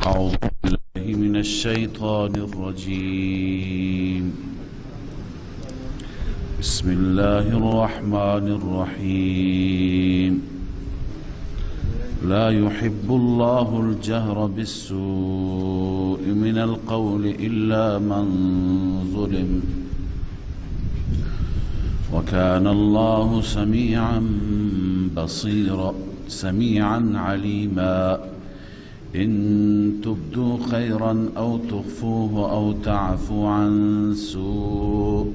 أعوذ بالله من الشيطان الرجيم. بسم الله الرحمن الرحيم. لا يحب الله الجهر بالسوء من القول إلا من ظلم وكان الله سميعا بصيرا سميعا عليما. إن تبدوا خيرا أو تخفوه أو تعفوا عن سوء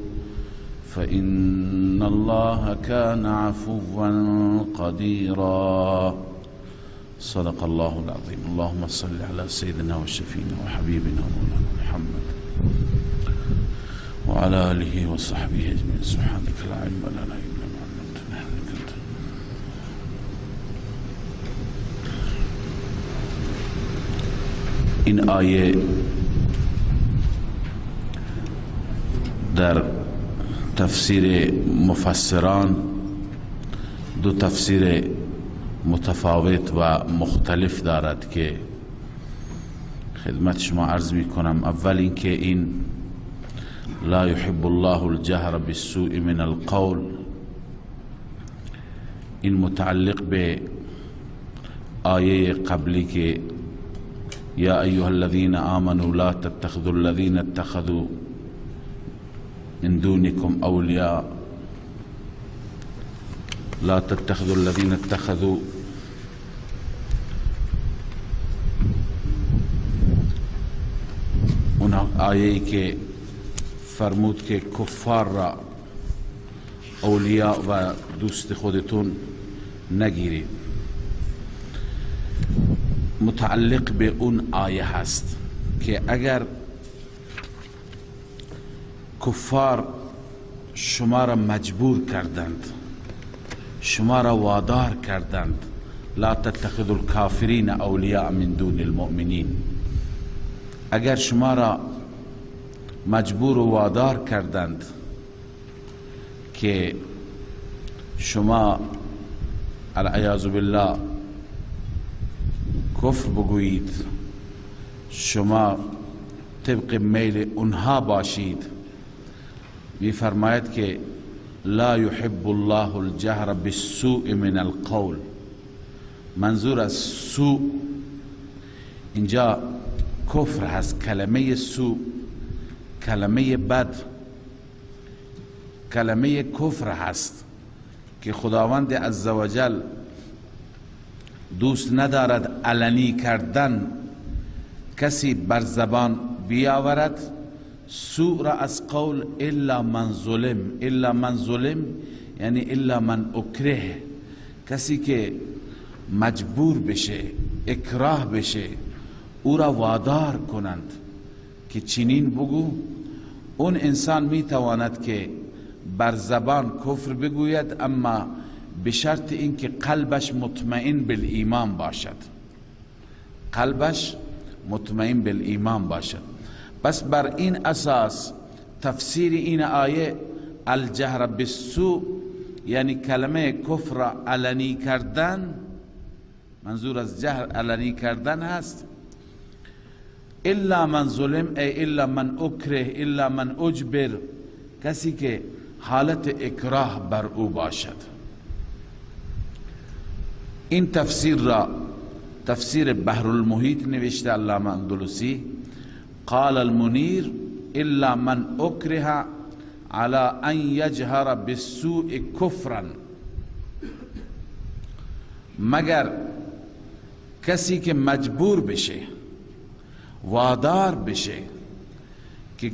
فإن الله كان عفوا قديرا. صدق الله العظيم. اللهم صل على سيدنا وشفينا وحبيبنا مولانا محمد وعلى آله وصحبه أجمعين. سبحانك لا علم لنا إلا ما علمتنا إنك أنت. این آیه در تفسیر مفسران دو تفسیر متفاوت و مختلف دارد که خدمت شما عرض می کنم. اول اینکه این لا يحب الله الجهر بالسوء من القول، این متعلق به آیه قبلی که یا ایها الذین آمنوا لا تتخذوا الذین اتخذوا من دونكم اولیاء، لا تتخذوا الذین اتخذوا اون آیه که فرمود که کفار را اولیاء و دوست خودتون نگیرید، متعلق به اون آیه هست که اگر کفار شما را مجبور کردند، شما را وادار کردند، لا تتخذوا الكافرین اولیاء من دون المؤمنین، اگر شما را مجبور و وادار کردند که شما العیاذ بالله کفر بگویید، شما طبق میل اونها باشید، میفرماید که لا يحب الله الجهر بالسوء من القول. منظور از سوء اینجا کفر هست. کلمه سوء، کلمه بد، کلمه کفر هست که خداوند عزوجل دوست ندارد علنی کردن کسی بر زبان بیاورد سوء را از قول، الا من ظلم. الا من ظلم یعنی الا من اکره، کسی که مجبور بشه، اکراه بشه، او را وادار کنند که چنین بگو، اون انسان میتواند که بر زبان کفر بگوید، اما به شرط اینکه قلبش مطمئن بالایمان باشد، قلبش مطمئن بالایمان باشد. پس بر این اساس تفسیر این آیه الجهر بالسوء یعنی کلمه کفر علنی کردن، منظور از جهر علنی کردن هست. الا من ظلم ای الا من اکره، الا من اجبر، کسی که حالت اکراه بر او باشد. این تفسیر را تفسیر بحر المحیط نوشته علامه اندلسی. قال المنیر الا من اکره على ان یجهر بالسوء کفرا، مگر کسی که مجبور بشه، وادار بشه که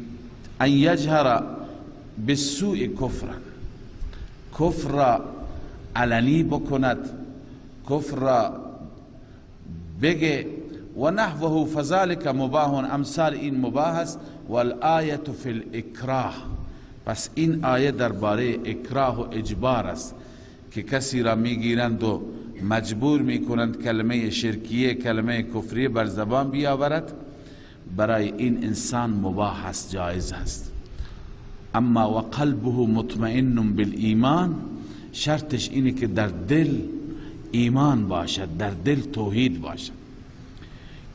ان یجهر بالسوء کفرا، کفر را علنی بکند، کفر را بگه، و نحوه فذلك مباح، امثال این مباح است. والآیة فی الاکراه، پس این آیه درباره اکراه و اجبار است که کسی را میگیرند و مجبور میکنند کلمه شرکیه، کلمه کفریه بر زبان بیاورد، برای این انسان مباح است، جایز است. اما و قلبه مطمئن بالایمان، شرطش اینه که در دل ایمان باشد، در دل توحید باشد.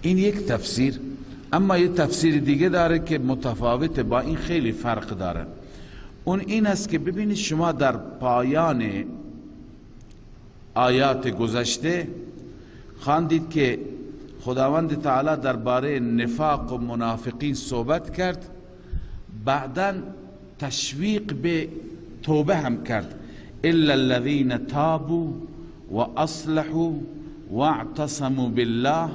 این یک تفسیر. اما یک تفسیر دیگه داره که متفاوت با این، خیلی فرق داره. اون این است که ببینید شما در پایان آیات گذشته خواندید که خداوند تعالی درباره نفاق و منافقین صحبت کرد، بعدا تشویق به توبه هم کرد. الا الذين تابوا واصلحوا واعتصموا بالله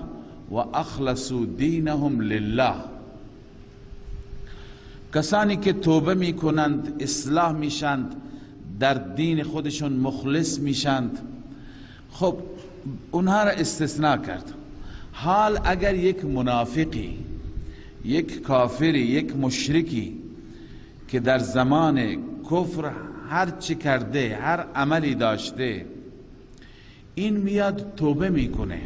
واخلصوا دینهم لله. کسانی که توبه میکنند، اصلاح میشند، در دین خودشون مخلص میشند، خب اونها را استثناء کرد. حال اگر یک منافقی، یک کافری، یک مشرکی که در زمان کفر هر چی کرده، هر عملی داشته، این میاد توبه میکنه،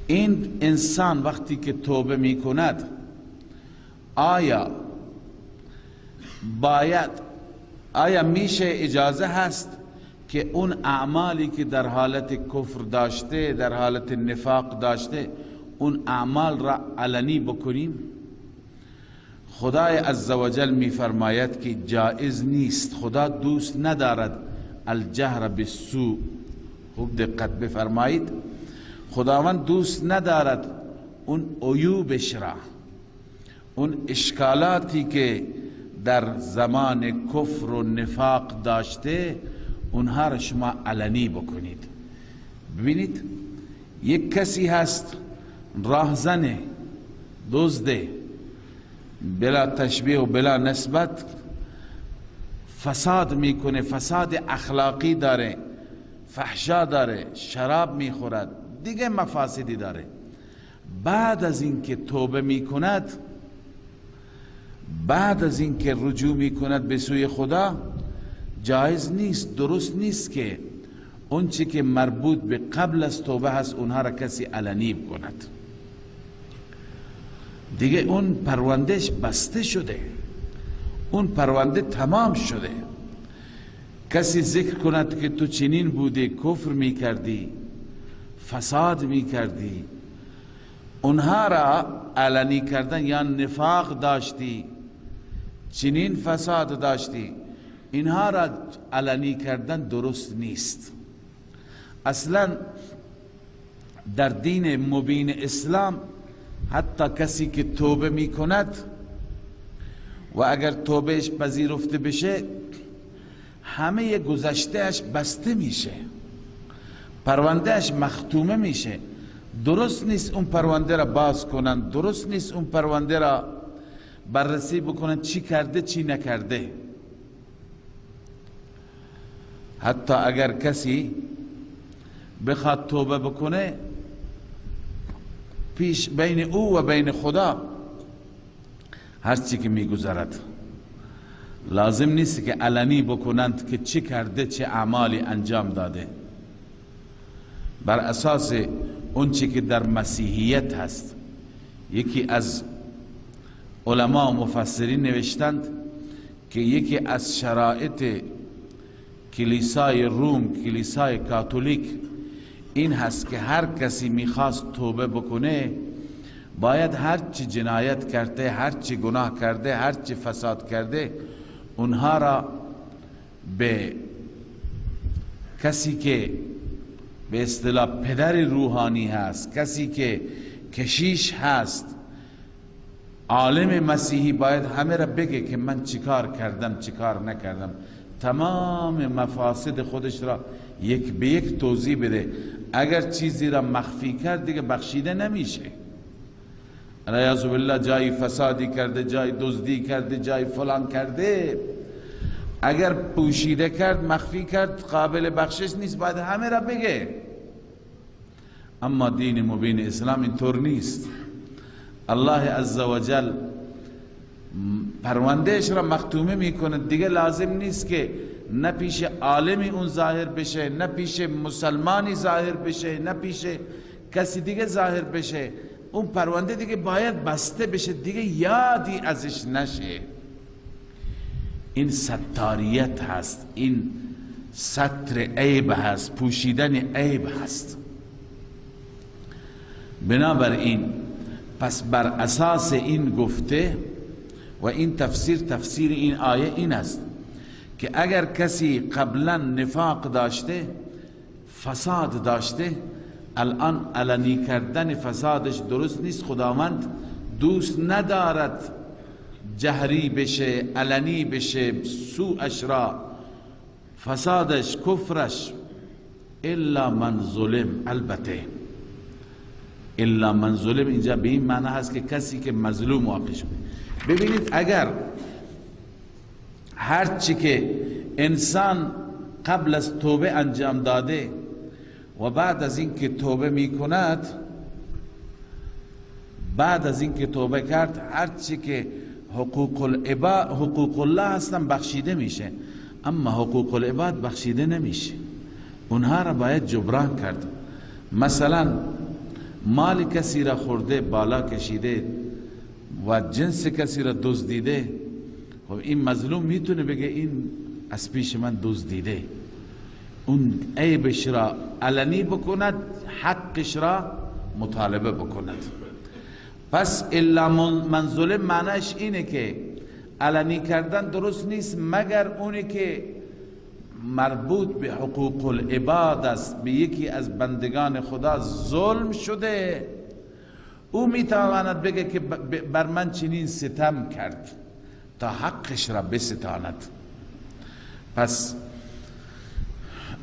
این انسان وقتی که توبه میکند آیا باید، آیا میشه، اجازه هست که اون اعمالی که در حالت کفر داشته، در حالت نفاق داشته، اون اعمال را علنی بکنیم؟ خدای عزوجل میفرماید که جائز نیست، خدا دوست ندارد الجهر بالسوء. خوب دقت بفرمایید، خداوند دوست ندارد اون عیوبش را، اون اشکالاتی که در زمان کفر و نفاق داشته، اونها را شما علنی بکنید. ببینید یک کسی هست راهزنه، دزده، بلا تشبیه و بلا نسبت فساد میکنه، فساد اخلاقی داره، فحشا داره، شراب میخورد، دیگه مفاسدی داره. بعد از اینکه توبه میکند، بعد از اینکه رجوع میکند به سوی خدا، جایز نیست، درست نیست که اون چی که مربوط به قبل از توبه هست اونها را کسی علنی بکند. دیگه اون پروندهش بسته شده، اون پرونده تمام شده. کسی ذکر کند که تو چنین بودی، کفر میکردی، فساد میکردی، اونها را علنی کردن یا نفاق داشتی، چنین فساد داشتی، اینها را علنی کردن درست نیست. اصلا در دین مبین اسلام حتی کسی که توبه میکند و اگر توبهش پذیرفته بشه، همه گذشتهش بسته میشه، پروندهش مختومه میشه. درست نیست اون پرونده را باز کنند، درست نیست اون پرونده را بررسی بکنند چی کرده چی نکرده. حتی اگر کسی بخواد توبه بکنه، پیش بین او و بین خدا هر چی که میگذرد، لازم نیست که علنی بکنند که چی کرده، چه اعمالی انجام داده. بر اساس اون چی که در مسیحیت هست، یکی از علما و مفسرین نوشتند که یکی از شرایط کلیسای روم، کلیسای کاتولیک این هست که هر کسی میخواست توبه بکنه باید هر چی جنایت کرده، هر چی گناه کرده، هر چی فساد کرده، اونها را به کسی که به اصطلاح پدر روحانی هست، کسی که کشیش هست، عالم مسیحی، باید همه را بگه که من چیکار کردم، چیکار نکردم، تمام مفاسد خودش را یک به یک توضیح بده. اگر چیزی را مخفی کرد دیگه بخشیده نمیشه. علیاذ بالله جای فسادی کرده، جای دزدی کرده، جای فلان کرده، اگر پوشیده کرد، مخفی کرد، قابل بخشش نیست، باید همه را بگه. اما دین مبین اسلام اینطور نیست. الله عزوجل پروندهش را مختومه میکنه، دیگه لازم نیست که نه پیش عالمی اون ظاهر بشه، نه پیش مسلمانی ظاهر بشه، نه پیش کسی دیگه ظاهر بشه. اون پرونده دیگه باید بسته بشه، دیگه یادی ازش نشه. این ستاریت هست، این ستر عیب هست، پوشیدن عیب هست. بنابراین پس بر اساس این گفته و این تفسیر، تفسیر این آیه این است که اگر کسی قبلا نفاق داشته، فساد داشته، الان علنی کردن فسادش درست نیست. خداوند دوست ندارد جهری بشه، علنی بشه سوءش را، فسادش، کفرش. الا من ظلم، البته الا من ظلم اینجا به این معنی هست که کسی که مظلوم واقع شده. ببینید اگر هرچی که انسان قبل از توبه انجام داده و بعد از اینکه توبه میکند، بعد از اینکه توبه کرد، هرچی که حقوق الله هستن بخشیده میشه، اما حقوق العباد بخشیده نمیشه، اونها را باید جبران کرد. مثلا مال کسی را خورده، بالا کشیده و جنس کسی را دزدیده، خب این مظلوم میتونه بگه این از پیش من دزدیده، اون عیبش را علنی بکند، حقش را مطالبه بکند. پس الا من ظلم معنیش اینه که علنی کردن درست نیست مگر اونی که مربوط به حقوق العباد است، به یکی از بندگان خدا ظلم شده، او میتواند بگه که بر من چنین ستم کرد تا حقش را بستاند. پس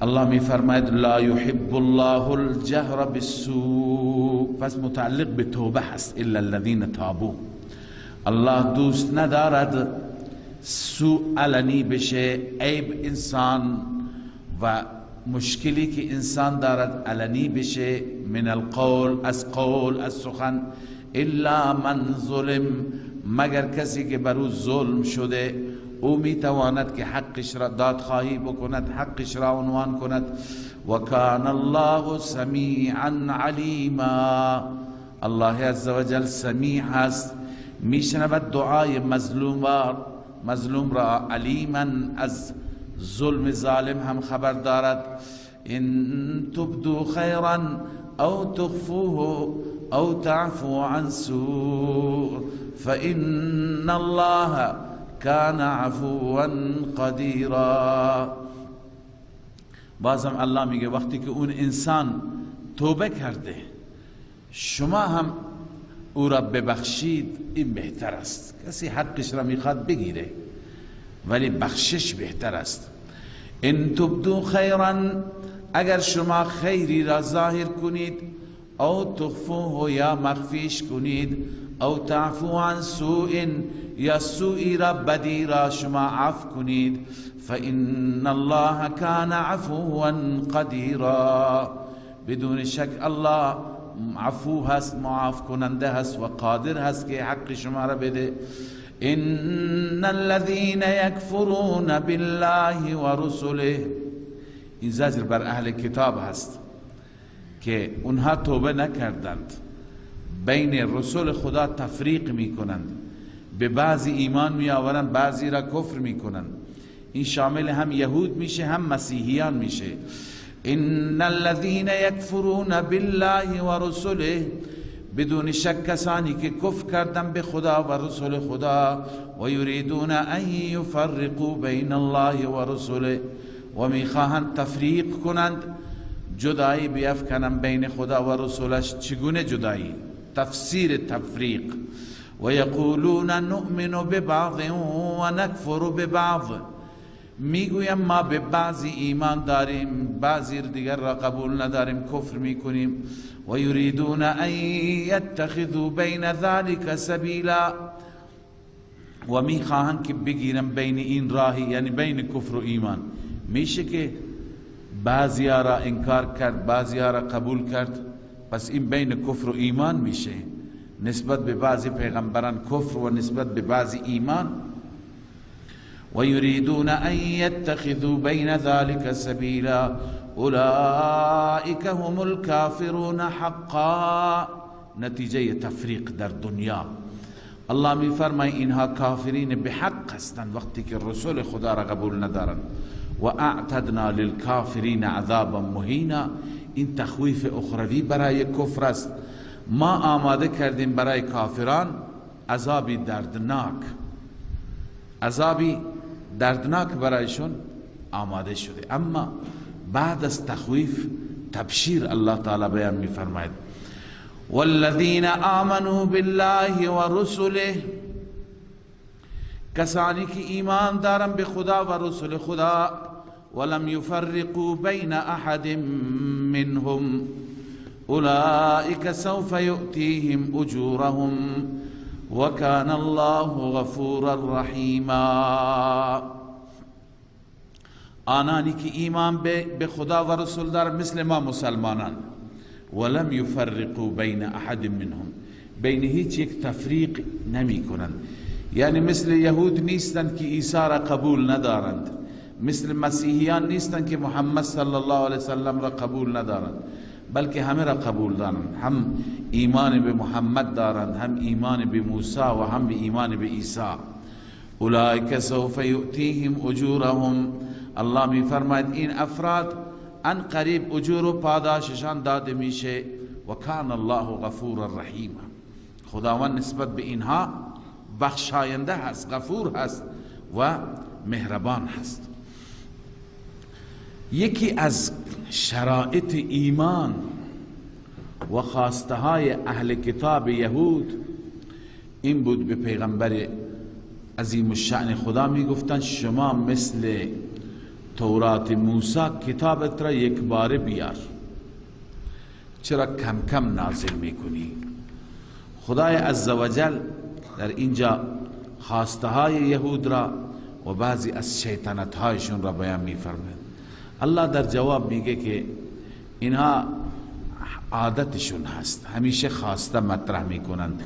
الله می فرماید لا يحب الله الجهر بالسوء، پس متعلق به توبه هست. الا الذين تابوا، الله دوست ندارد سوء علنی بشه، عیب انسان و مشکلی که انسان دارد علنی بشه، من القول، از قول، از سخن، الا من ظلم، مگر کسی که بر او ظلم شده، او میتواند که حقش را دادخواهی بکند، حقش را عنوان کند. و کان الله سمیعا علیما، الله عزوجل سمیع هست، میشنود دعای مظلوم را، علیما از ظلم ظالم هم خبر دارد. ان تبدو خیرا او تخفوه او تعفو عن سوء فإن الله کان عفوا قدیرا. بازم الله میگه وقتی که اون انسان توبه کرده، شما هم او را ببخشید، این بهتر است. کسی حقش را میخواد بگیره، ولی بخشش بهتر است. ان تبدو خیرا، اگر شما خیری را ظاهر کنید، او تخفوه، یا مخفیش کنید، او تعفو عن سوء، یا سوئی را، بدی را شما عفو کنید، فإن الله کان عفوا قدیرا، بدون شک الله عفو هست، معاف کننده هست و قادر هست که حق شما را بده. ان الذين يكفرون بالله ورسله، این زجر بر اهل کتاب هست که اونها توبه نکردند، بین رسول خدا تفریق میکنند، به بعضی ایمان می آورند، بعضی را کفر میکنند. این شامل هم یهود میشه هم مسیحیان میشه. ان الذين يكفرون بالله ورسله، بدون شک کسانی که کفر کردن به خدا و رسول خدا، و یریدون ان یفرقوا بین الله و رسله، و میخواهند تفریق کنند، جدایی بیفکنند بین خدا و رسولش. چگونه جدایی؟ تفسیر تفریق. و یقولون نؤمن ببعض و نکفر ببعض، میگویم ما به بعضی ایمان داریم، بعضی دیگر را قبول نداریم، کفر میکنیم. و یریدون ان یتخذوا بین ذلك سبیلا، و میخواهند که بگیرن بین این راهی، یعنی بین کفر و ایمان. میشه که بعضی را انکار کرد، بعضی را قبول کرد، پس این بین کفر و ایمان میشه، نسبت به بعضی پیغمبران کفر و نسبت به بعضی ایمان. و یریدون ان یتخذوا بین ذلك سبیلا اولئک هم الكافرون حقا. نتیجه تفریق در دنیا، الله می فرمای اینها کافرین به حق هستند وقتی که رسول خدا را قبول ندارند. و اعتدنا للکافرین عذابا مهینا، این تخویف اخروی برای کفر است. ما آماده کردیم برای کافران عذابی دردناک، عذابی دردناک برایشون آماده شده. اما بعد از تخویف تبشیر الله تعالی بیان می فرماید والذین آمنوا بالله ورسله، کسانی که ایمان دارن به خدا و رسول خدا، ولم يفرقوا بین احد منهم اولئک سوف یؤتیهم اجورهم وکان الله غفورا رحیما. آنانی که ایمان به خدا و رسول دارن مثل ما مسلمانان، ولم يفرقوا بین احد منهم، بین هیچ یک تفریق نمی کنند. یعنی مثل یهود نیستند که عیسی را قبول ندارند، مثل مسیحیان نیستند که محمد صلی الله علیه وسلم را قبول ندارند، بلکه همه را قبول دارند، هم ایمان به محمد دارند، هم ایمان به موسی و هم به ایمان به عیسی. اولئک سوف یؤتیهم اجورهم، الله می فرماید این افراد ان قریب اجور و پاداششان داده میشه. و کان الله غفورا رحیما، خداوند نسبت به اینها بخشاینده هست، غفور هست و مهربان هست. یکی از شرایط ایمان و خواسته های اهل کتاب یهود این بود، به پیغمبر عظیم الشأن خدا می گفتن شما مثل تورات موسی کتابت را یک باره بیار، چرا کم کم نازل میکنی؟ خدای عزوجل در اینجا خواسته های یهود را و بعضی از شیطنت هایشون را بیان میفرماید. الله در جواب میگه که اینها عادتشون هست، همیشه خواسته مطرح میکنند.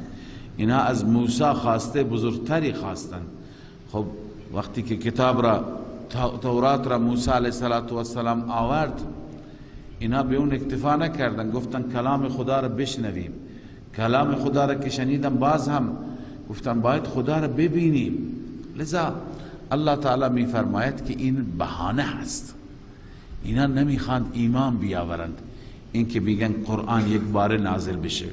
اینها از موسی خواسته بزرگتری خواستند. خب وقتی که کتاب را تورات را موسی علیه السلام آورد، اینها به اون اکتفا نکردن، گفتن کلام خدا را بشنویم. کلام خدا را که شنیدن باز هم گفتن باید خدا را ببینیم. لذا الله تعالی میفرماید که این بهانه هست، اینا نمیخوان ایمان بیاورند، این که میگن قرآن یک بار نازل بشه.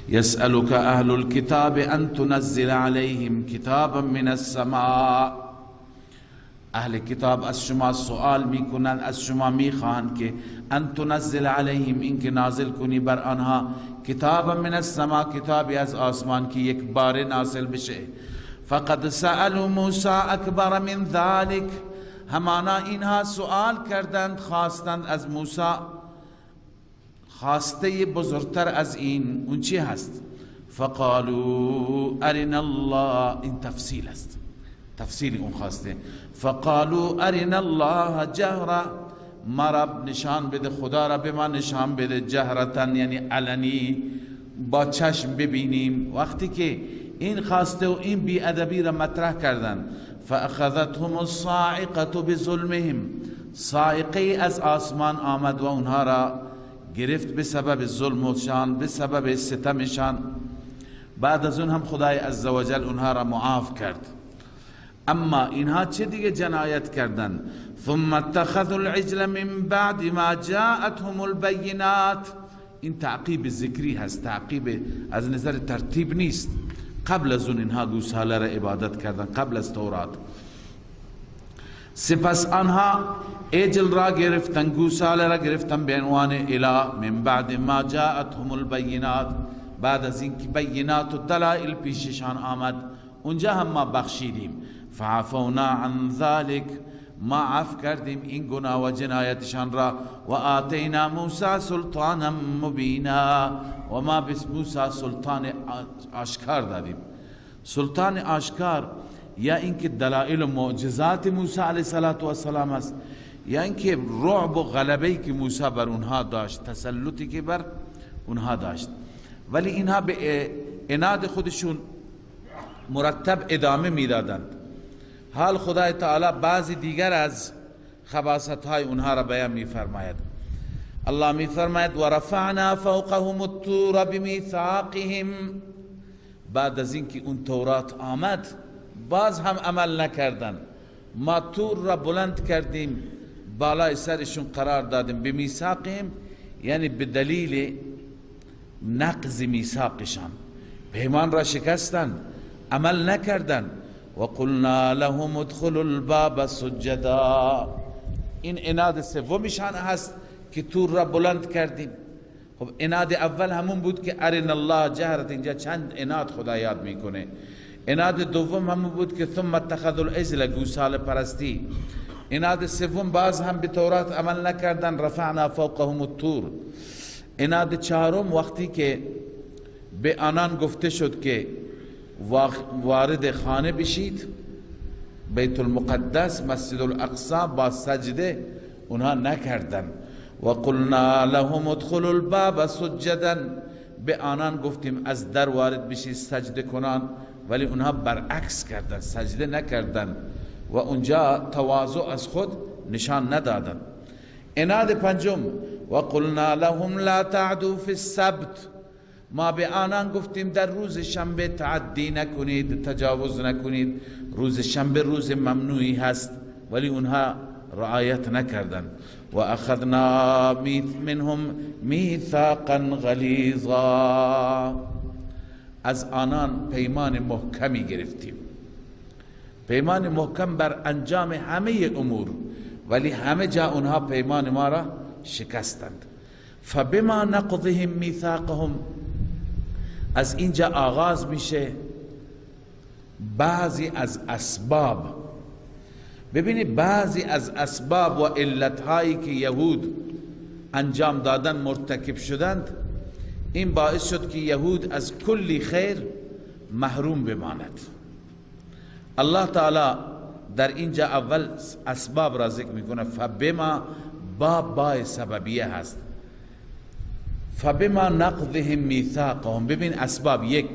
یسألک اهل الكتاب ان تنزل علیهم کتابا من السماء، اهل کتاب از شما سوال میکنند، از شما میخواهند که ان تنزل علیهم، این که نازل کنی بر آنها کتابا من السماء، کتابی از آسمان که یک بار نازل بشه. فقد سألوا موسی اکبر من ذلک، همانا اینها سوال کردند، خواستند از موسی خواسته بزرگتر از این. اون چی هست؟ فقالوا ارنا الله، این تفصیل است، تفصیل اون خواسته. فقالوا ارنا الله جهرا، ما را نشان بده، خدا را به ما نشان بده، جهرتا یعنی علنی، با چشم ببینیم. وقتی که این خواسته و این بی‌ادبی را مطرح کردند، فاخذتهم الصاعقه بظلمهم، صاعقه از آسمان آمد و اونها را گرفت به سبب ظلمشان، به سبب ستمشان. بعد از اون هم خدای عزوجل اونها را معاف کرد. اما اینها چه دیگه جنایت کردند؟ ثم اتخذوا العجل من بعد ما جاءتهم البینات، این تعقیب ذکری هست، تعقیب از نظر ترتیب نیست. قبل از اون اینها گوساله را عبادت کردن، قبل از تورات. سپس آنها عجل را گرفتن، گوساله را گرفتن به عنوان اله، من بعد ما جاءتهم البینات، بعد از اینکه بینات و دلائل پیششان آمد، اونجا هم ما بخشیدیم. فعفونا عن ذلک، ما عفو کردیم این گناه و جنایتشان را. و آتینا موسی سلطانا مبینا، و ما به موسی سلطان آشکار دادیم. سلطان آشکار یا اینکه دلائل و معجزات موسی علیه السلام است، یا اینکه رعب و غلبه‌ای که موسی بر اونها داشت، تسلطی که بر اونها داشت. ولی اینها به عناد خودشون مرتب ادامه میدادند. حال خدای تعالی بعضی دیگر از خباثت های اونها را بیان میفرماید. الله میفرماید و رفعنا فوقهم الطور بمیثاقهم، بعد از اینکه اون تورات آمد باز هم عمل نکردن، ما تور را بلند کردیم، بالای سرشون قرار دادیم. بمیثاقهم یعنی به دلیل نقض میثاقشان، پیمان را شکستند، عمل نکردند. و قلنا لهم ادخلوا الباب سجدا. این عناد سومشان هست که تور را بلند کردیم. خب عناد اول همون بود که ارنا الله جهرت، اینجا چند عناد خدا یاد میکنه. عناد دوم همون بود که ثم اتخذوا العجل، گوساله پرستی. عناد سوم باز هم به تورات عمل نکردن، رفعنا فوقهم الطور. عناد چهارم وقتی که به آنان گفته شد که وارد خانه بشید، بیت المقدس، مسجد الاقصی، با سجده، اونها نکردن. و قلنا لهم ادخلوا الباب سجدا، به آنان گفتیم از در وارد بشید سجده کنان، ولی اونها برعکس کردن، سجده نکردن و اونجا تواضع از خود نشان ندادن. عناد پنجم و قلنا لهم لا تعدوا فی السبت، ما به آنان گفتیم در روز شنبه تعدی نکنید، تجاوز نکنید، روز شنبه روز ممنوعی هست، ولی اونها رعایت نکردن. و اخذنا منهم میثاقا غلیظا، از آنان پیمان محکمی گرفتیم، پیمان محکم بر انجام همه امور، ولی همه جا اونها پیمان ما را شکستند. فبما نقضهم میثاقهم، از اینجا آغاز میشه بعضی از اسباب. ببینید بعضی از اسباب و علتهایی که یهود انجام دادن، مرتکب شدند، این باعث شد که یهود از کلی خیر محروم بماند. الله تعالی در اینجا اول اسباب را ذکر میکنه. فبما، با بای سببیه هست. فبما نقضهم میثاقهم، ببین اسباب، یک،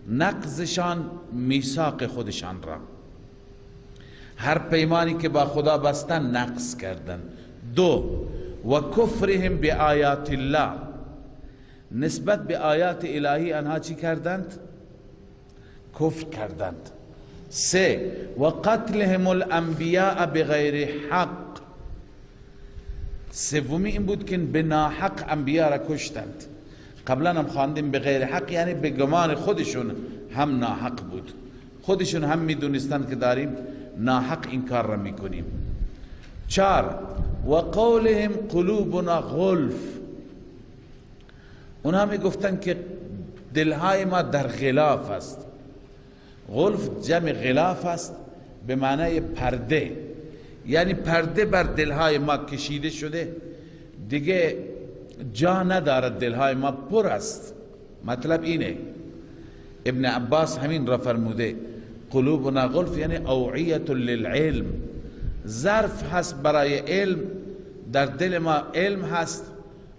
نقضشان میثاق خودشان را، هر پیمانی که با خدا بستن نقض کردن. دو، و کفرهم به آیات الله، نسبت به آیات الهی آنها چی کردند؟ کفر کردند. سه، و قتلهم الانبیاء بغیر حق، سومی این بود که به ناحق انبیا را کشتند. قبلا هم خواندیم بغیر حق یعنی به گمان خودشون هم ناحق بود، خودشون هم میدونستند که داریم ناحق این کار را میکنیم. چهار، و قولهم قلوبنا غلف، اونها میگفتن که دلهای ما در غلاف است. غلف جمع غلاف است به معنای پرده، یعنی پرده بر دلهای ما کشیده شده، دیگه جا ندارد، دلهای ما پر است. مطلب اینه، ابن عباس همین را فرموده، قلوبنا غلف یعنی اوعیت للعلم، ظرف هست برای علم، در دل ما علم هست،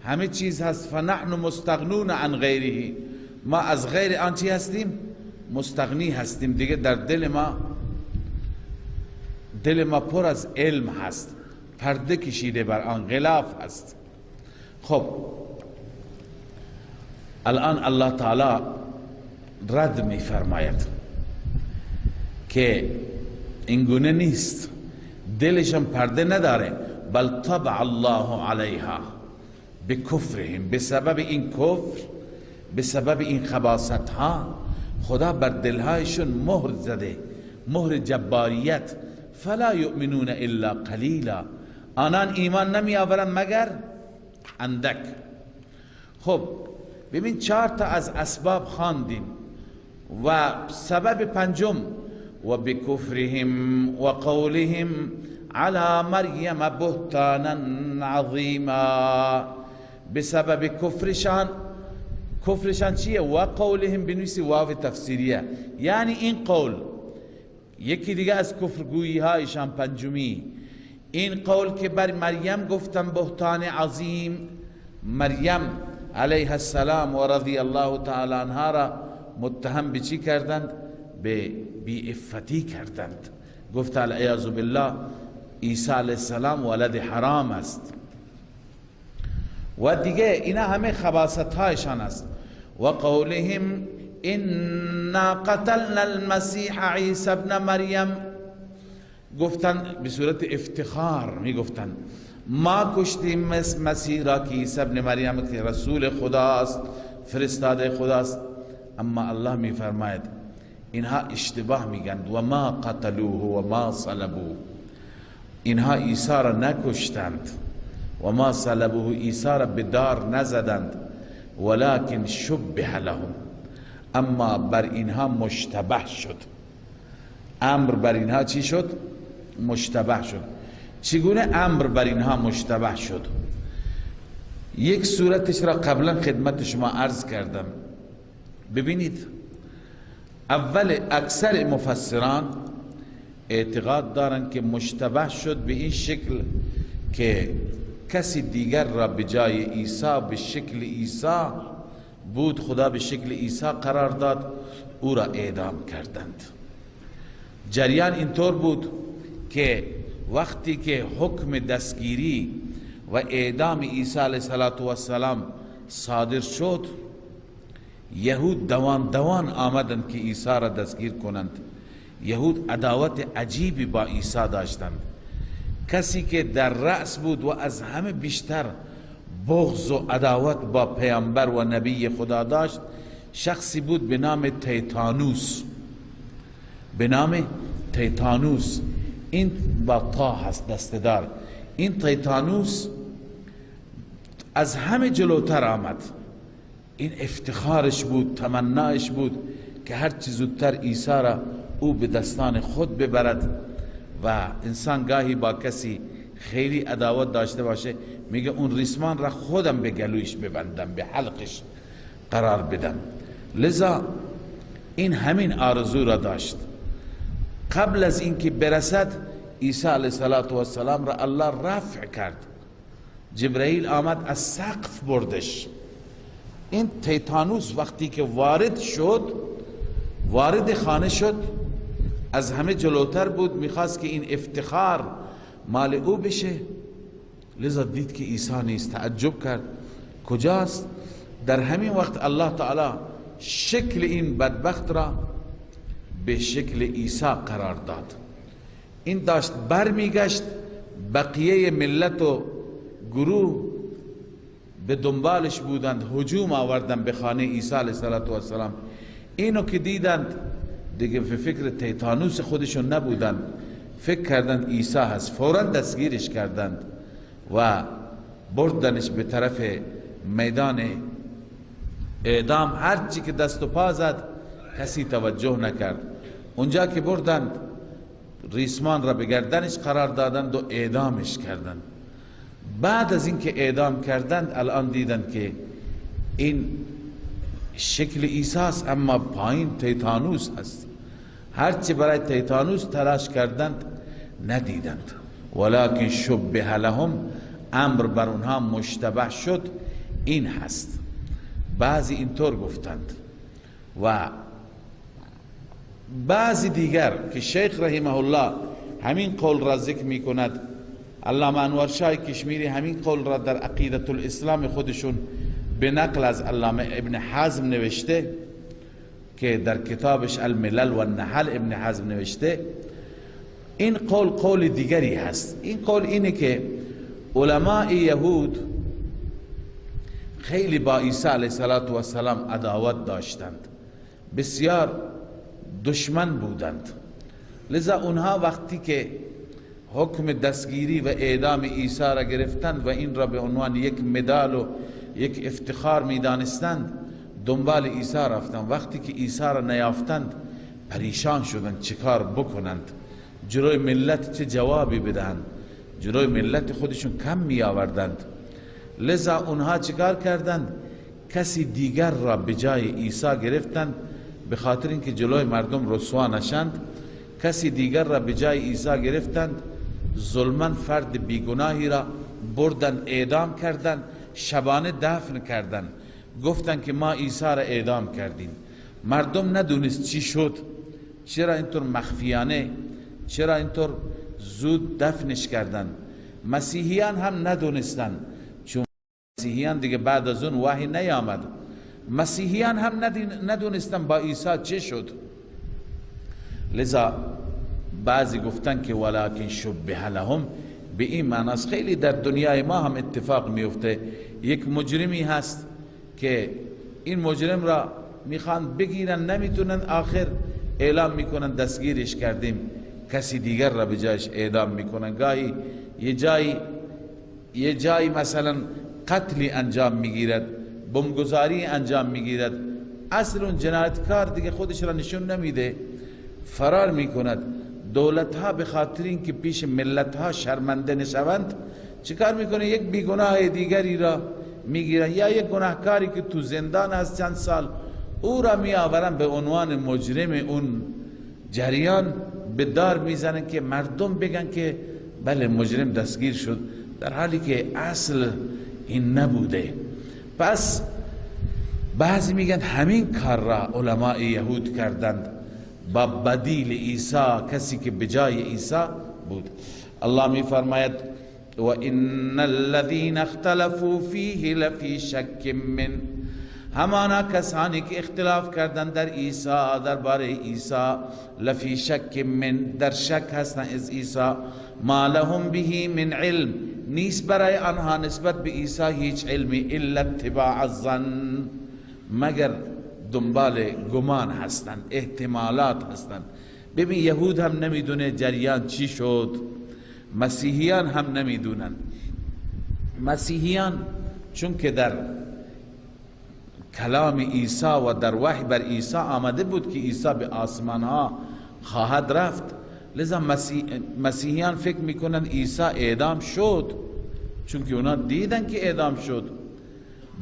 همه چیز هست. فنحن مستغنون عن غیره، ما از غیر آن چی هستیم؟ مستغنی هستیم، دیگه در دل ما، دل ما پر از علم هست، پرده کشیده بر آن، غلاف هست. خب الان الله تعالی رد می فرماید که اینگونه نیست، دلشان پرده نداره، بل طبع الله علیها بکفرهم، به سبب این کفر، به سبب این خباثت ها خدا بر دلهایشون مهر زده، مهر جباریت. فلا یؤمنون الا قلیلا، آنان ایمان نمی آورند مگر اندک. خب ببین چهار تا از اسباب خواندیم و سبب پنجم، و بکفرهم و قولهم على مریم بهتانا عظیما، بسبب کفرشان. کفرشان چیه؟ و قولهم، بنویسی واو تفسیریه، یعنی این قول یکی دیگه از کفرگویی هایشان، پنجمی، این قول که بر مریم گفتن بهتان عظیم، مریم علیه السلام و رضی الله تعالی عنها را متهم به چی کردند؟ به بیعفتی کردند. گفت العیاذ بالله عیسی علیه السلام ولد حرام است. و دیگه اینا همه خباثت هایشان است. و قولهم انا قتلنا المسیح عیسی ابن مریم، گفتن به صورت افتخار می گفتن ما کشتیم مسیح را که عیسی ابن مریم که رسول خداست، فرستاده خداست. اما الله میفرماید اینها اشتباه میگند، و ما قتلوه و ما صلبوه، اینها عیسی را نکشتند، و ما صلبوه، عیسی را به دار نزدند، ولكن شبه لهم، اما بر اینها مشتبه شد. امر بر اینها چی شد؟ مشتبه شد. چگونه امر بر اینها مشتبه شد؟ یک صورتش را قبلا خدمت شما عرض کردم. ببینید، اول اکثر مفسران اعتقاد دارند که مشتبه شد به این شکل که کسی دیگر را به جای عیسی به شکل عیسی بود، خدا به شکل عیسی قرار داد، او را اعدام کردند. جریان اینطور بود که وقتی که حکم دستگیری و اعدام عیسی علیه السلام صادر شد، یهود دوان دوان آمدند که عیسی را دستگیر کنند. یهود عداوت عجیبی با عیسی داشتند. کسی که در رأس بود و از همه بیشتر بغض و عداوت با پیامبر و نبی خدا داشت، شخصی بود به نام تیتانوس. به نام تیتانوس، این با تا هست، دستدار. این تیتانوس از همه جلوتر آمد. این افتخارش بود، تمنایش بود که هر چی زودتر عیسی را او به دستان خود ببرد. و انسان گاهی با کسی خیلی عداوت داشته باشه، میگه اون ریسمان را خودم به گلویش ببندم، به حلقش قرار بدم. لذا این همین آرزو را داشت. قبل از اینکه برسد، عیسی علیه السلام را الله رفع کرد. جبرئیل آمد از سقف بردش. این تیتانوس وقتی که وارد شد، وارد خانه شد، از همه جلوتر بود، میخواست که این افتخار مال او بشه. لذا دید که عیسی نیست، تعجب کرد کجاست. در همین وقت الله تعالی شکل این بدبخت را به شکل عیسی قرار داد. این داشت بر میگشت، بقیه ملت و گروه به دنبالش بودند، هجوم آوردند به خانه عیسی علیه السلام. اینو که دیدند دیگه به فکر تیتانوس خودشون نبودند، فکر کردند عیسی هست، فورا دستگیرش کردند و بردنش به طرف میدان اعدام. هر چی که دست و پا زد کسی توجه نکرد. اونجا که بردند، ریسمان را به گردنش قرار دادند و اعدامش کردند. بعد از اینکه اعدام کردند، الان دیدند که این شکل عیسی است، اما پایین تیتانوس است. هرچی برای تیتانوس تلاش کردند ندیدند. ولکن شبه لهم، امر بر اونها مشتبه شد، این هست. بعضی اینطور گفتند و بعضی دیگر که شیخ رحمه الله همین قول را ذکر می کند، علامه انور شاه کشمیری همین قول را در عقیدت الاسلام خودشون به نقل از علامه ابن حزم نوشته که در کتابش الملل و النحل ابن حزم نوشته. این قول قول دیگری هست. این قول اینه که علماء یهود خیلی با عیسی علیه السلام عداوت داشتند، بسیار دشمن بودند. لذا اونها وقتی که حکم دستگیری و اعدام عیسی را گرفتند و این را به عنوان یک مدال و یک افتخار میدانستند، دنبال عیسی رفتند. وقتی که عیسی را نیافتند پریشان شدند، چه کار بکنند، جلوی ملت چه جوابی بدهند، جلوی ملت خودشون کم می آوردند. لذا اونها چیکار کردند؟ کسی دیگر را به جای عیسی گرفتند، به خاطر اینکه جلوی مردم رسوا نشند. کسی دیگر را به جای عیسی گرفتند، ظلما فرد بیگناهی را بردن اعدام کردند، شبانه دفن کردند، گفتند که ما عیسی را اعدام کردیم. مردم ندونست چی شد، چرا اینطور مخفیانه، چرا اینطور زود دفنش کردند. مسیحیان هم ندونستند، چون مسیحیان دیگه بعد از اون وحی نیامد. مسیحیان هم ندونستند با عیسی چه شد. لذا بعضی گفتن که ولکن شبه لهم به این معناست. خیلی در دنیای ما هم اتفاق میفته، یک مجرمی هست که این مجرم را میخوان بگیرن نمیتونن، آخر اعلام میکنن دستگیرش کردیم، کسی دیگر را به جایش اعدام میکنن. گاهی یه جایی مثلا قتلی انجام میگیرد، بمگذاری انجام میگیرد، اصل اون جنایتکار دیگه خودش را نشون نمیده، فرار میکند. دولت ها به خاطر اینکه پیش ملت ها شرمنده نشوند چیکار میکنه؟ یک بیگناه دیگری را میگیرن یا یک گناهکاری که تو زندان هست چند سال، او را میآورن به عنوان مجرم اون جریان به دار میزنن که مردم بگن که بله مجرم دستگیر شد، در حالی که اصل این نبوده. پس بعضی میگن همین کار را علماء یهود کردند با بدیل عیسی، کسی که بجای عیسی بود. الله میفرماید و ان الذين اختلفوا فیه لفی شک من، همانا کسانی که اختلاف کردند در عیسی، درباره عیسی، لفی شک من، در شک هستند از عیسی، ما لهم به من علم، نیست برای آنها نسبت به عیسی هیچ علمی، الا اتباع الظن، مگر دنبال گمان هستند، احتمالات هستند. ببین یهود هم نمیدونه جریان چی شد، مسیحیان هم نمیدونن. مسیحیان چون که در کلام عیسی و در وحی بر عیسی آمده بود که عیسی به آسمان ها خواهد رفت، لذا مسیحیان فکر میکنن عیسی اعدام شد، چون که اونا دیدن که اعدام شد.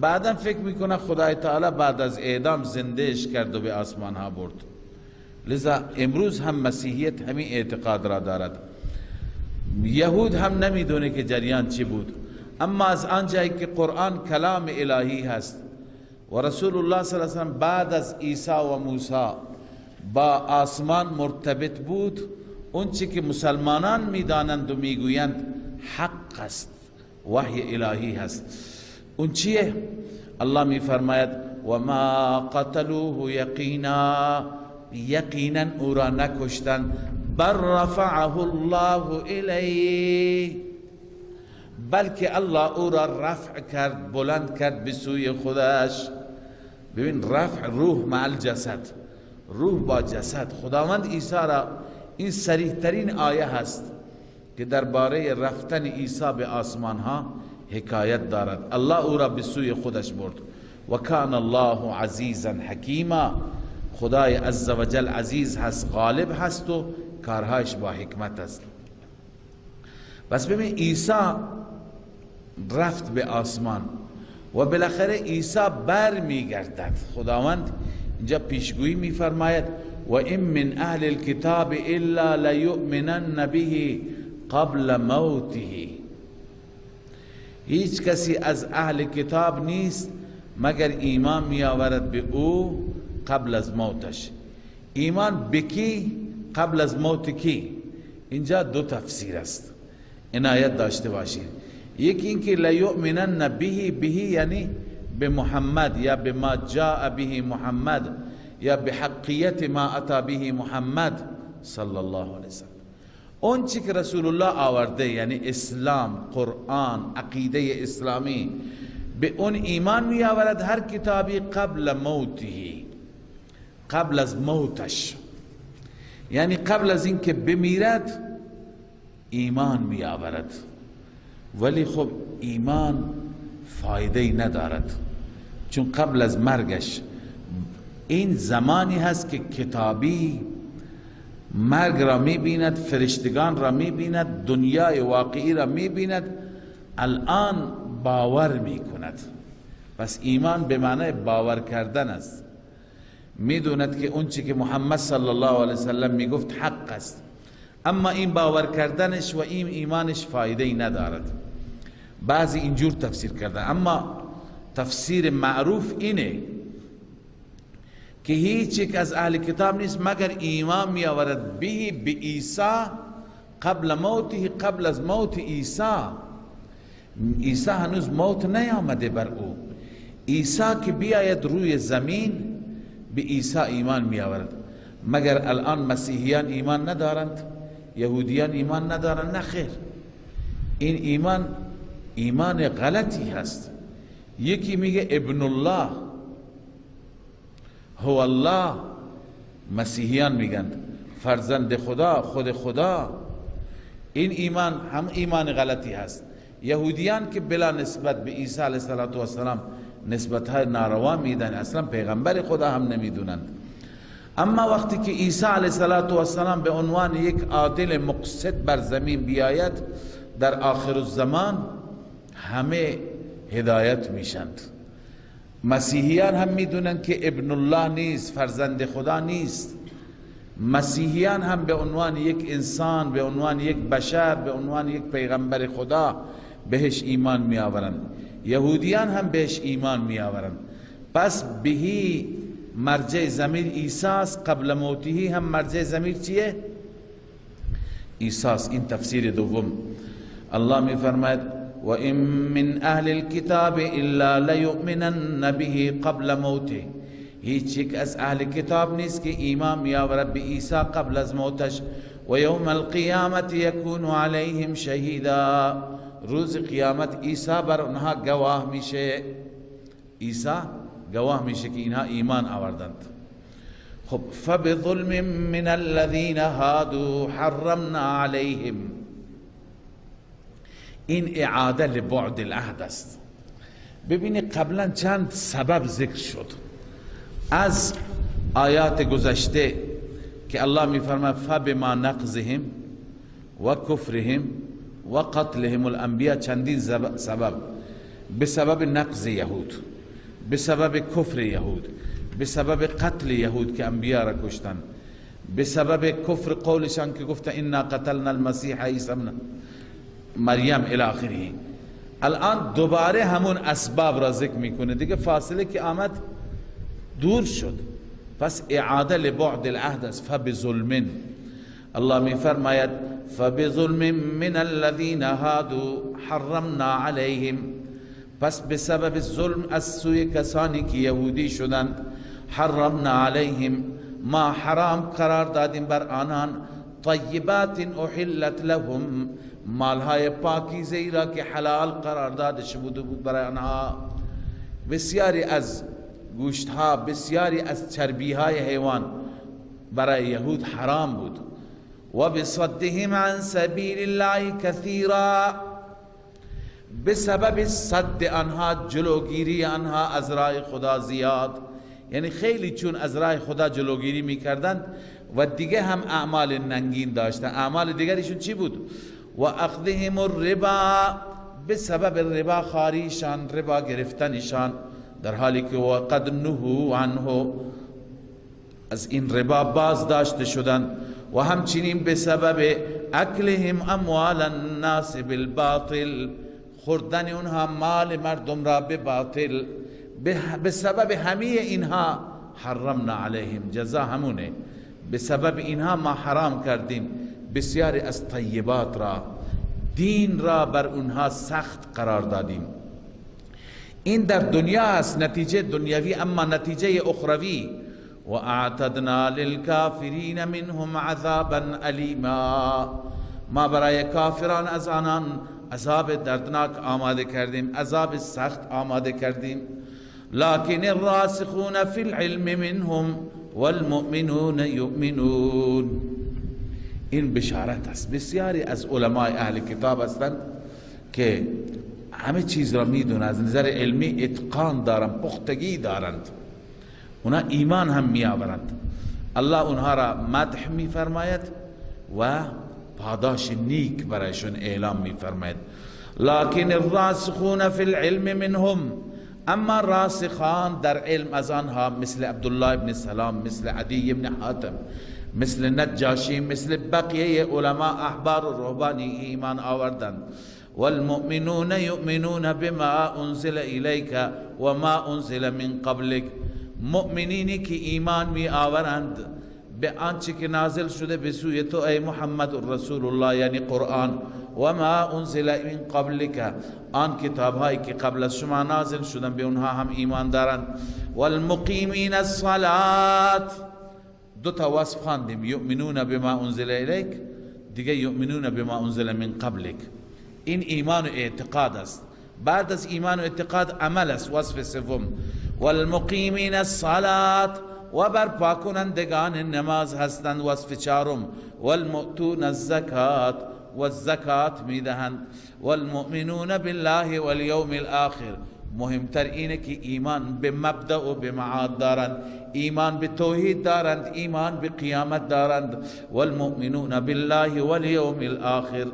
بعدا فکر میکنن خدای تعالی بعد از اعدام زندهش کرد و به آسمان ها برد. لذا امروز هم مسیحیت همین اعتقاد را دارد. یهود هم نمیدونه که جریان چی بود، اما از آنجایی که قرآن کلام الهی هست و رسول الله صلی الله علیه و سلم بعد از عیسی و موسی با آسمان مرتبط بود، اون چی که مسلمانان میدانند و میگویند حق است، وحی الهی هست. اون چیه؟ الله میفرماید و ما قتلوه یقینا، یقینا او را نکشتند، بل رفعه الله الیه، بلکه الله او را رفع کرد، بلند کرد به سوی خودش. ببین رفع روح مع الجسد، روح با جسد. خداوند عیسی را، این صریح ترین آیه هست که درباره رفتن عیسی به آسمان ها حکایت دارد. الله او را به سوی خودش برد. و کان الله عزیزا حکیما، خدای عزوجل عزیز هست، غالب هست و کارهایش با حکمت است. بس ببین عیسی رفت به آسمان و بالاخره عیسی بر میگردد. خداوند اینجا پیشگویی میفرماید و این من اهل الكتاب الا لیؤمنن به قبل موته، هیچ کسی از اهل کتاب نیست مگر ایمان میآورد به او قبل از موتش. ایمان به کی؟ قبل از موت کی؟ اینجا دو تفسیر است، عنایت داشته باشید. یکی اینکه لیؤمنن به، به یعنی به محمد یا به ما جاء به محمد یا به حقیت ما اتا به محمد صلی الله علیه وسلم، اون چی که رسول الله آورده یعنی اسلام، قرآن، عقیده اسلامی، به اون ایمان می آورد هر کتابی قبل موته، قبل از موتش، یعنی قبل از اینکه بمیرد ایمان می آورد. ولی خب ایمان فایده ندارد، چون قبل از مرگش، این زمانی هست که کتابی مرگ را می بیند، فرشتگان را می بیند، دنیای واقعی را می بیند، الان باور می کند. پس ایمان به معنی باور کردن است. می داند که اون چی که محمد صلی الله علیه وسلم می گفت حق است، اما این باور کردنش و این ایمانش فایده ای ندارد. بعضی اینجور تفسیر کردن، اما تفسیر معروف اینه که هیچ یک از اهل کتاب نیست مگر ایمان می آورد به عیسی قبل موته، قبل از موت عیسی. عیسی هنوز موت نیامده بر او، عیسی که بیاید روی زمین به عیسی ایمان می آورد. مگر الان مسیحیان ایمان ندارند؟ یهودیان ایمان ندارند؟ نه خیر، این ایمان ایمان غلطی هست. یکی میگه ابن الله، هو الله، مسیحیان میگن فرزند خدا، خود خدا. این ایمان هم ایمان غلطی هست. یهودیان که بلا نسبت به عیسی علیه السلام نسبت های ناروا میدن، اصلا پیغمبر خدا هم نمیدونند. اما وقتی که عیسی علیه السلام به عنوان یک عادل مقسط بر زمین بیاید، در آخر الزمان همه هدایت میشند. مسیحیان هم میدونند که ابن الله نیست، فرزند خدا نیست. مسیحیان هم به عنوان یک انسان، به عنوان یک بشر، به عنوان یک پیغمبر خدا بهش ایمان می آورند. یهودیان هم بهش ایمان می آورند. پس بهی مرجع ضمیر عیسی است، قبل موته هم مرجع ضمیر چیه؟ عیسی است. این تفسیر دوم. الله می فرماید و ان من اهل الكتاب الا لیؤمنن به قبل موته. هیچ یک از اهل کتاب نیست که ایمان می آورد به عیسی قبل از موتش. و یوم القیامت یکون علیهم شهیدا. روز قیامت عیسی بر اونها گواه میشه، عیسی گواه میشه که اینها ایمان آوردند. خب فبظلم من الذین هادوا حرمنا علیهم. این اعاده لبعد العهد است. ببینید قبلا چند سبب ذکر شد از آیات گذشته که الله میفرماید فبما نقضهم و کفرهم و قتلهم الانبیاء. چندین سبب، به سبب نقض یهود، به سبب کفر یهود، به سبب قتل یهود که انبیا را کشتن، به سبب کفر قولشان که گفتن انا قتلنا المسیح عیسی ابن مریم الی آخره. الان دوباره همون اسباب را ذکر میکنه دیگه، فاصله که آمد دور شد. پس اعاده لبعد العهد است. فبظلم، الله میفرماید فبظلم من الذین هادوا حرمنا علیهم. پس به سبب ظلم از سوی کسانی که یهودی شدند، حرمنا علیهم، ما حرام قرار دادیم بر آنان، طیبات احلت لهم، مالهای پاکیزه را که حلال قرار داده شده بود برای آنها. بسیاری از گوشتها، بسیاری از چربیهای حیوان برای یهود حرام بود. و بصدهم عن سبیل الله کثیرا، به سبب صد آنها، جلوگیری آنها از راه خدا زیاد، یعنی خیلی چون از راه خدا جلوگیری میکردند و دیگه هم اعمال ننگین داشتن. اعمال دیگریشون چی بود؟ و اخذهم الربا، به سبب ربا خاریشان، ربا گرفتنشان، در حالی که وقد نهوا عنه، از این ربا باز داشته شدند. و همچنین به سبب اکلهم اموال الناس بالباطل، خوردن اونها مال مردم را به باطل. به سبب همه اینها حرمنا علیهم، جزا همونه. به سبب اینها ما حرام کردیم بسیاری از طیبات را، دین را بر اونها سخت قرار دادیم. این در دنیا است، نتیجه دنیوی. اما نتیجه اخروی، و اعتدنا للکافرین منهم عذابا الیما، ما برای کافران از آنان عذاب دردناک آماده کردیم، عذاب سخت آماده کردیم. لكن الراسخون فی العلم منهم والمؤمنون یؤمنون. این بشارت است. بسیاری از علمای اهل کتاب هستند که همه چیز را میدونن، از نظر علمی اتقان دارند، پختگی دارند، اونا ایمان هم میآورند. الله اونها را مدح میفرماید و پاداش نیک برایشون اعلام میفرماید. لكن الراسخون فی العلم منهم، اما راسخان در علم از آنها، مثل عبدالله ابن سلام، مثل عدی ابن حاتم، مثل نجاشی، مثل بقیه علماء احبار و رهبانی ایمان آوردند. والمؤمنون یؤمنون بما انزل الیک وما انزل من قبلک، مؤمنینی که ایمان می آورند به آنچه که نازل شده به سوی تو ای محمد رسول الله، یعنی قرآن، و ما انزل من قبلک، آن کتاب هایی که قبل از شما نازل شدن به اونها هم ایمان دارند. والمقیمین الصلاة، دو تا وصف خواندیم، یؤمنون بما انزل الیک، دیگه یؤمنون بما انزل من قبلک. این ایمان و اعتقاد است. بعد از ایمان و اعتقاد عمل است، وصف سوم. والمقیمین الصلاة، و برپا کنندگان نماز هستند. وصف چهارم والمؤتون الزکات، و الزکات میدهند. والمؤمنون بالله والیوم الاخر. مهمتر اینه که ایمان به مبدأ و به معاد دارند، ایمان به توحید دارند، ایمان به قیامت دارند. والمؤمنون بالله والیوم الاخر.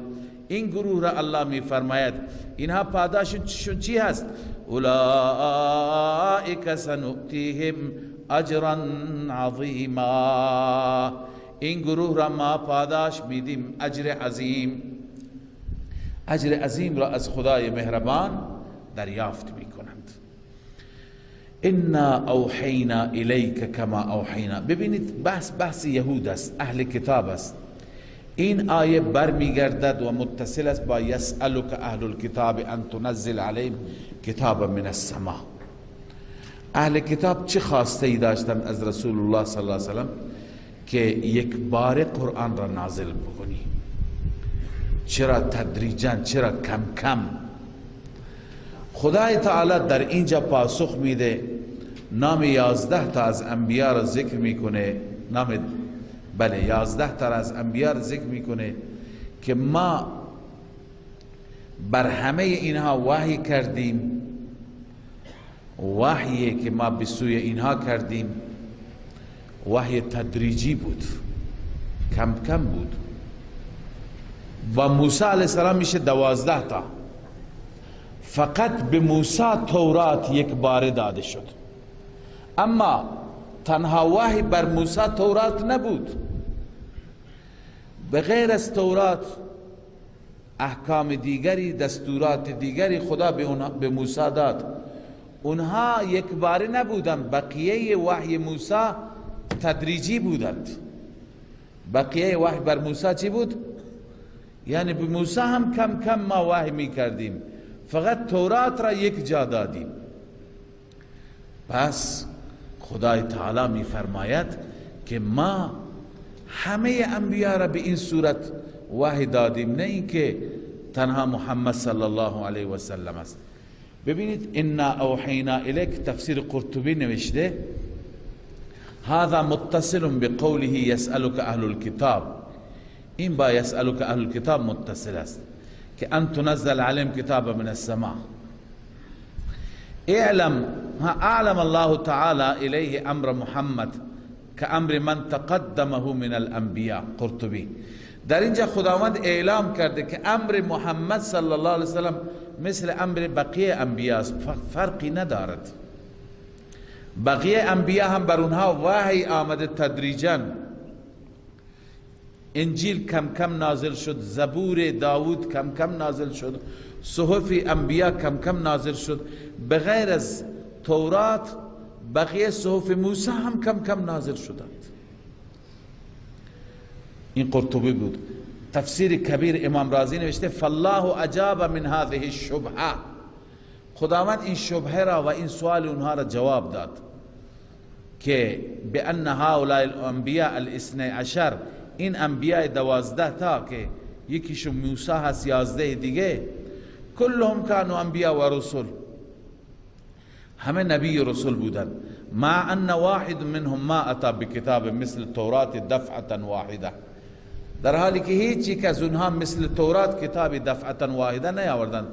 این گروه را الله می فرماید اینها پاداششون چی هست؟ اولئک سنؤتیهم اجرا عظیما. این گروه را ما پاداش میدیم اجر عظیم. اجر عظیم را از خدای مهربان دریافت میکنند. انا اوحینا الیک کما اوحینا. ببینید بحث یهود است، اهل کتاب است. این آیه برمیگردد و متصل است با یسألک اهل الکتاب ان تنزل علیهم کتابا من السماء. اهل کتاب چه خواسته ای داشتند از رسول الله صلی الله علیه وسلم؟ که یک بار قرآن را نازل بکنی. چرا تدریجا؟ چرا کم کم؟ خدای تعالی در اینجا پاسخ میده، نام 11 تا از انبیا را ذکر میکنه، نام بله 11 تا از انبیا را ذکر میکنه که ما بر همه اینها وحی کردیم. وحیی که ما به سوی اینها کردیم وحی تدریجی بود، کم کم بود. با موسی علیه السلام میشه 12 تا. فقط به موسی تورات یک بار داده شد، اما تنها وحی بر موسی تورات نبود. به غیر از تورات احکام دیگری، دستورات دیگری خدا به موسی داد. اونها یک باره نبودند، بقیه وحی موسی تدریجی بودند. بقیه وحی بر موسی چی بود؟ یعنی به موسی هم کم کم ما وحی می کردیم، فقط تورات را یک جا دادیم. پس خدای تعالی می فرماید که ما همه انبیا را به این صورت وحی دادیم، نه اینکه تنها محمد صلی الله علیه و سلم است. ببینید انا اوحینا الیک، تفسیر قرطبی نوشته هذا متصل بقوله یسألک اهل الكتاب. این با یسألک اهل الكتاب متصل است که ان تنزل علیهم کتاب من السماء. اعلم اعلم الله تعالی الیه امر محمد كأمر من تقدمه من الانبیاء. قرطبی در اینجا خداوند اعلام کرده که امر محمد صلی الله علیه وسلم مثل امر بقیه انبیاء است، فرقی ندارد. بقیه انبیاء هم بر اونها وحی آمده تدریجا. انجیل کم کم نازل شد، زبور داود کم کم نازل شد، صحف انبیاء کم کم نازل شد. بغیر از تورات بقیه صحف موسی هم کم کم نازل شدند. این قرطبی بود. تفسیر کبیر امام رازی نوشته فالله اجاب من هذه الشبهه. خداوند این شبهه را و این سوال اونها را جواب داد که بان هؤلاء الانبیاء الاثنی عشر، این انبیاء 12 تا که یکیشون موسی هست، 11 دیگه، کلهم کانوا انبیاء و رسول، همه نبی و رسول بودند. مع ان واحد منهم ما اتى بکتاب مثل تورات دفعة واحده، در حالی که هیچ یک از اونها مثل تورات کتاب دفعة واحده نیاوردند.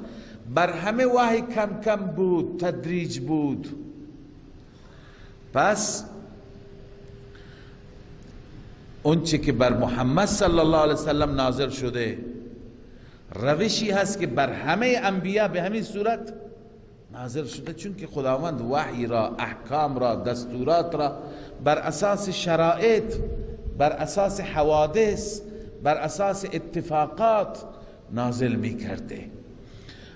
بر همه وحی کم کم بود، تدریج بود. پس اون چه که بر محمد صلی الله علیه وسلم نازل شده روشی هست که بر همه انبیا به همین صورت نازل شده، چون که خداوند وحی را، احکام را، دستورات را بر اساس شرایط، بر اساس حوادث، بر اساس اتفاقات نازل می کرده.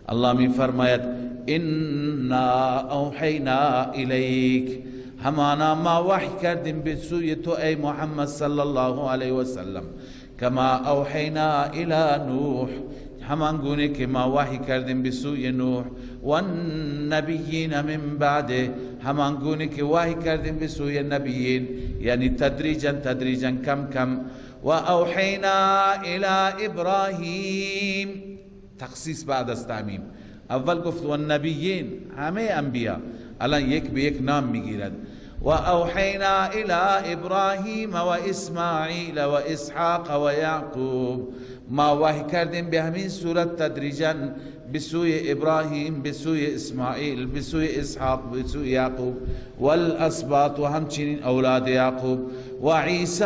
الله می فرماید انا اوحینا الیک، همانا ما وحی کردیم به سوی تو ای محمد صلی الله علیه و سلم، کما اوحینا الی نوح، همان گونه که ما وحی کردیم به سوی نوح، و النبیین من بعده، همان گونه که وحی کردیم به سوی نبیین، یعنی تدریجا تدریجا کم کم. و اوحینا الی ابراهیم، تخصیص بعد از تعمیم. اول گفت و النبیین، همه انبیا، الان یک به یک نام میگیرد. و اوحینا الى ابراهیم و اسماعیل و اسحاق و یعقوب. ما وحی کردیم به همین صورت تدریجا به سوی ابراهیم، به سوی اسماعیل، به سوی اسحاق، به سوی یعقوب، والاسباط و همچنین اولاد یعقوب، و عیسی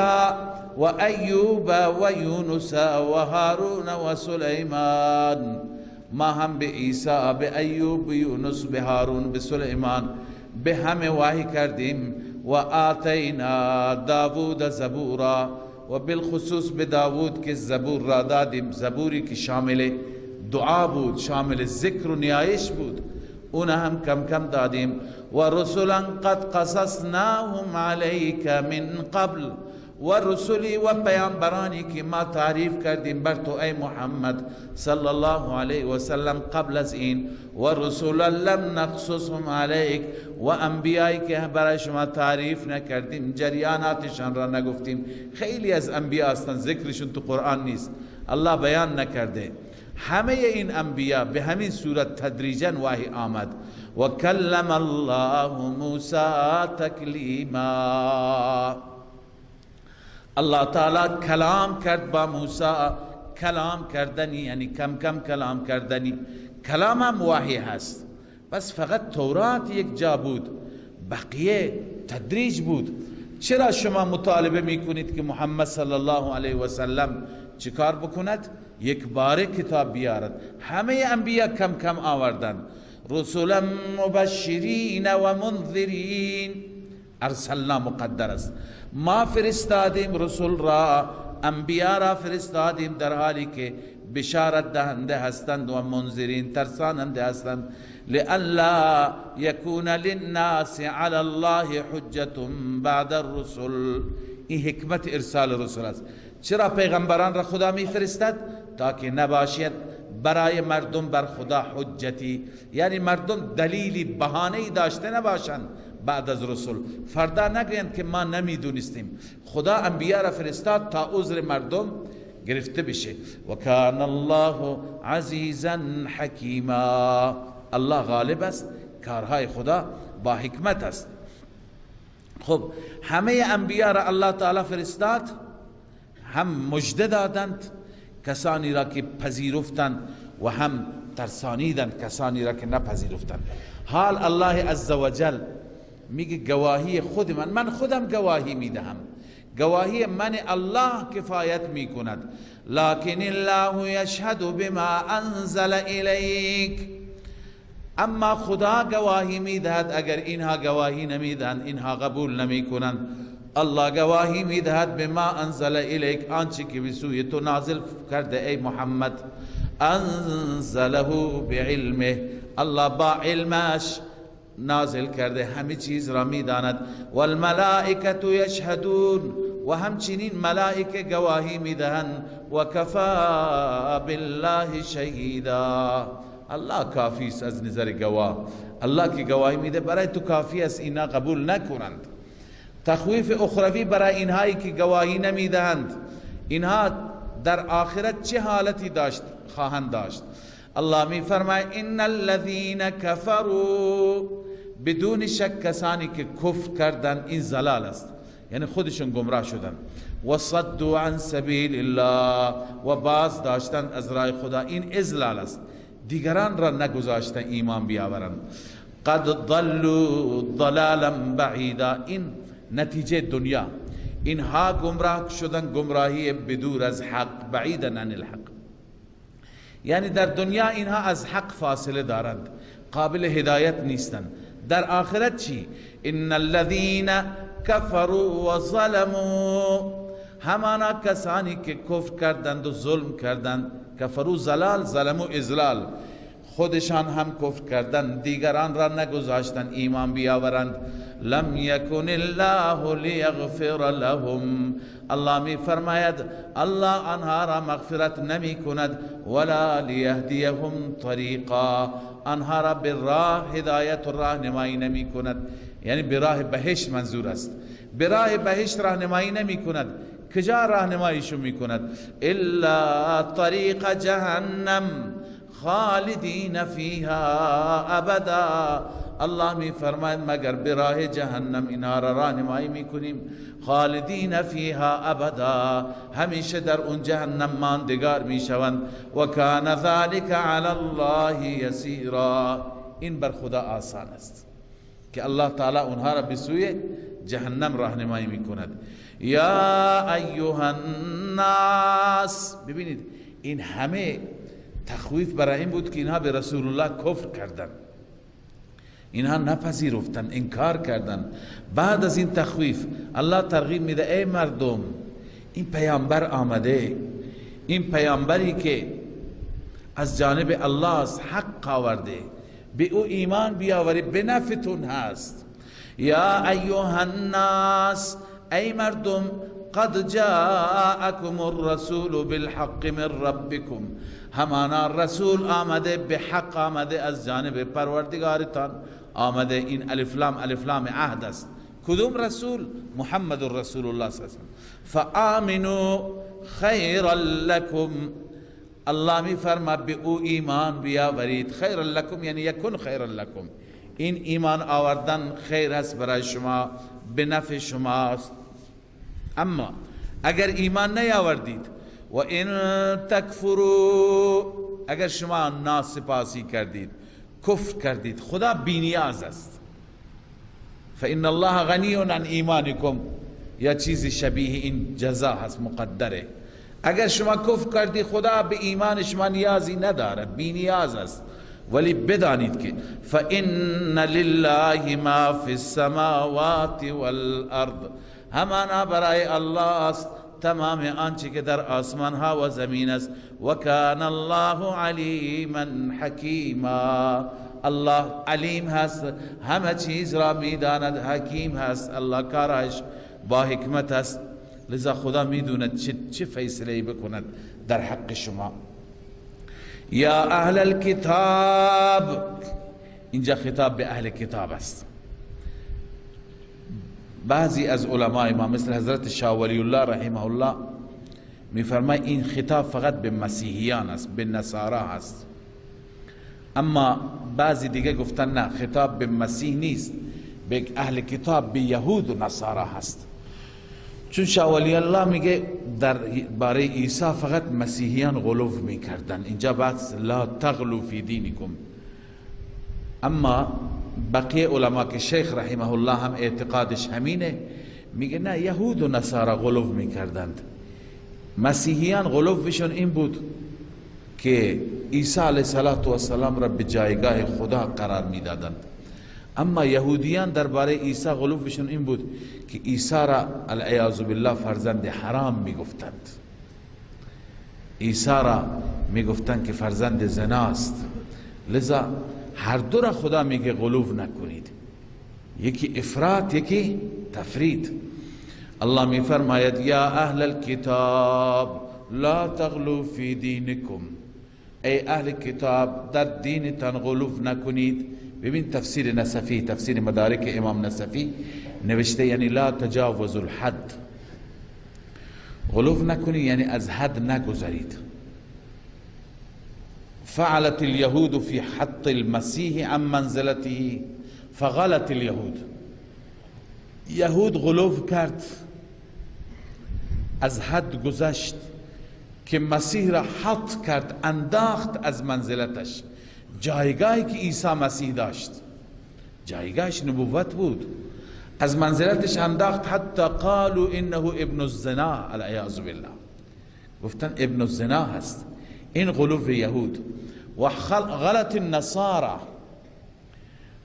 و ایوب و یونس و هارون و سلیمان. ما هم به عیسی، به ایوب، به یونس، به هارون، به سلیمان به همه وحی کردیم. و آتینا داوود زبورا، و بالخصوص به داوود که زبور را دادیم، زبوری که شامل دعا بود، شامل ذکر و نیایش بود، اون هم کم کم دادیم. و رسولا قد قصصناهم علیک من قبل، و رسولی و پیامبرانی که ما تعریف کردیم بر تو ای محمد صلی الله علیه و سلم قبل از این، و رسولا لم نقصصهم علیک، و انبیایی که برای شما تعریف نکردیم، جریاناتشان را نگفتیم. خیلی از انبیا هستند ذکرشون تو قرآن نیست، الله بیان نکرده. همه این انبیا به همین صورت تدریجا وحی آمد. و کلم الله موسی تکلیما، الله تعالی کلام کرد با موسی. کلام کردنی یعنی کم کم کلام کردنی، کلام هم وحی هست، بس فقط تورات یک جا بود، بقیه تدریج بود. چرا شما مطالبه میکنید که محمد صلی الله علیه و سلم چیکار بکند؟ یک بار کتاب بیارد. همه انبیا کم کم آوردن. رسولا مبشرین و منذرین، ارسلنا مقدر است، ما فرستادیم رسول را، انبیا را فرستادیم در حالی که بشارت دهنده هستند و منذرین، ترساننده هستند. لئلا یکون للناس علی الله حجة بعد الرسل. این حکمت ارسال رسول است. چرا پیغمبران را خدا می فرستد؟ تا که نباشد برای مردم بر خدا حجتی، یعنی مردم دلیلی بهانه‌ای داشته نباشند بعد از رسول، فردا نگویند که ما نمیدونستیم. خدا انبیا را فرستاد تا عذر مردم گرفته بشه. و کان الله عزیزا حکیما، الله غالب است، کارهای خدا با حکمت است. خب همه انبیا را الله تعالی فرستاد، هم مژده دادند کسانی را که پذیرفتند و هم ترسانیدند کسانی را که نپذیرفتند. حال الله عزوجل میگه گواهی خود من، من خودم گواهی میدهم، گواهی من الله کفایت میکند. لكن الله یشهد بما انزل الیک، اما خدا گواهی میدهد. اگر اینها گواهی نمیدهند، اینها قبول نمیکنند، الله گواهی میدهد بما انزل الیک، آنچه که به سوی تو نازل کرده ای محمد. انزله بعلمه، الله با علمش نازل کرده، همه چیز را میداند. والملائکة یشهدون، و همچنین ملائکه گواهی میدهند. و کفا بالله شهیدا، الله کافی است از نظر گواه. الله که گواهی میده برای تو کافی است، اینا قبول نکنند. تخویف اخروی برای اینهایی که گواهی نمیدهند، اینها در آخرت چه حالتی داشت خواهند داشت. الله می فرماید ان الذین کفروا، بدون شک کسانی که کفر کردند، این ضلال است، یعنی خودشون گمراه شدند. و صدوا عن سبیل الله، و باز داشتند از راه خدا، این اضلال است، دیگران را نگذاشتن ایمان بیاورند. قد ضلوا ضلالا بعیدا، این نتیجه دنیا، اینها گمراه شدن، گمراهی بدور از حق، بعیدا عن الحق، یعنی در دنیا اینها از حق فاصله دارند، قابل هدایت نیستند. در آخرت چی؟ ان الذین کفروا و ظلموا، همانا کسانی که کفر کردند و ظلم کردند. کفروا ضلال، ظلموا اضلال، خودشان هم کفر کردند، دیگران را نگذاشتند ایمان بیاورند. لم یکن الله لیغفر لهم، الله می فرماید الله آنها را مغفرت نمی کند. ولا لیهدیهم طریقا، آنها را به راه هدایت و راهنمایی نمی کند، یعنی به راه بهشت منظور است، به راه بهشت راهنمایی نمی کند. کجا راهنماییشو می کند؟ الا طریق جهنم خالدین فیها ابدا، الله می فرماید مگر به راه جهنم اینها را راهنمایی میکنیم. خالدین فیها ابدا، همیشه در اون جهنم ماندگار میشوند. و کان ذلک علی الله یسیرا، این بر خدا آسان است که الله تعالی اونها را به سوی جهنم راهنمایی میکند. یا ایها الناس، ببینید این همه تخویف برای این بود که اینها به رسول الله کفر کردند، اینها نپذیرفتن، انکار کردن. بعد از این تخویف الله ترغیب میده ای مردم، این پیامبر آمده، این پیامبری که از جانب الله است، حق آورده، به او ایمان بیاورید، به نفعتون هست. یا ایها الناس، ای مردم، قد جاءکم الرسول بالحق من ربکم، همانا رسول آمده، به حق آمده، از جانب پروردگارتان آمده. این الف لام، الف لام عهد است. کدوم رسول؟ محمد رسول الله صلی الله علیه و سلم. فآمنوا خیرا لکم، الله می فرما به او ایمان بیاورید. خیرا لکم یعنی یکن خیرا لکم، این ایمان آوردن خیر است برای شما، به نفع شماست. اما اگر ایمان نیاوردید، و این تکفروا، اگر شما ناسپاسی کردید، کفر کردید، خدا بینیاز است. فإن الله غنی عن ایمانکم، یا چیزی شبیه این جزا هست، مقدره. اگر شما کفر کردی، خدا به ایمان شما نیازی ندارد، بینیاز است. ولی بدانید که فإن لله ما فی السماوات والارض، همانا برای الله است تمام آنچه که در آسمان ها و زمین است. و کان الله علیما حکیما، الله علیم هست، همه چیز را میداند، حکیم هست، الله کارش با حکمت است. لذا خدا میدوند چه فیصله بکند در حق شما. یا اهل الکتاب، اینجا خطاب به اهل کتاب است. بعضی از علمای ما مثل حضرت شاه ولی الله رحمه الله میفرمای این خطاب فقط به مسیحیان است، به نصارا است. اما بعضی دیگه گفتن نه، خطاب به مسیح نیست، به اهل کتاب، به یهود و نصارا هست. چون شاه ولی الله میگه در باره عیسی فقط مسیحیان غلو میکردن، اینجا بحث لا تغلو فی دینکم. اما بقیه علما که شیخ رحمه الله هم اعتقادش همینه، میگه نه، یهود و نصارا غلو میکردند، مسیحیان غلوشون این بود که عیسی علیه السلام را به جایگاه خدا قرار میدادند. اما یهودیان درباره عیسی غلوشون این بود که عیسی را العیاذ بالله فرزند حرام میگفتند، عیسی را میگفتند که فرزند زناست. لذا هر دو را خدا میگه غلو نکنید، یکی افراط یکی تفرید. الله میفرماید یا اهل الکتاب لا تغلو فی دینکم، ای اهل کتاب در دینتان غلو نکنید. ببین تفسیر نسفی، تفسیر مدارک امام نسفی نوشته یعنی لا تجاوز الحد، غلو نکنید یعنی از حد نگذرید. فعلت اليهود في حط المسيح عن منزلته فغلت اليهود، یهود غلو کرد، از حد گذشت که مسیح را حط کرد، انداخت از منزلتش، جایگاهی که عیسی مسیح داشت، جایگاهش نبوت بود، از منزلتش انداخت. حتی قالوا انه ابن الزنا العیاذ بالله، گفتن ابن الزنا هست. این غلو یهود. و غلط النصارى،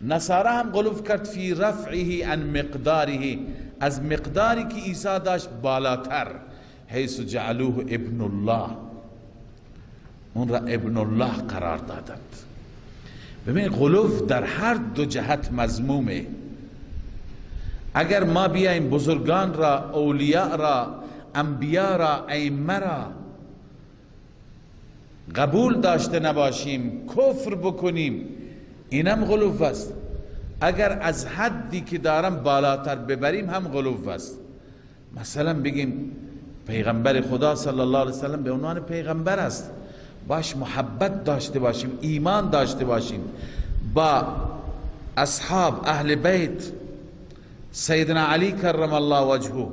نصارى هم غلو کرد فی رفعه عن مقداره، از مقداری که عیسی داشت بالاتر، حیث جعلوه ابن الله، اون را ابن الله قرار دادند. ببین غلو در هر دو جهت مذمومه. اگر ما بیایم بزرگان را، اولیاء را، انبیا را، ائمه را قبول داشته نباشیم، کفر بکنیم، اینم غلو است. اگر از حدی که دارم بالاتر ببریم هم غلو است. مثلا بگیم پیغمبر خدا صلی الله علیه وسلم به عنوان پیغمبر است، باش محبت داشته باشیم، ایمان داشته باشیم، با اصحاب، اهل بیت، سیدنا علی کرم الله وجهه،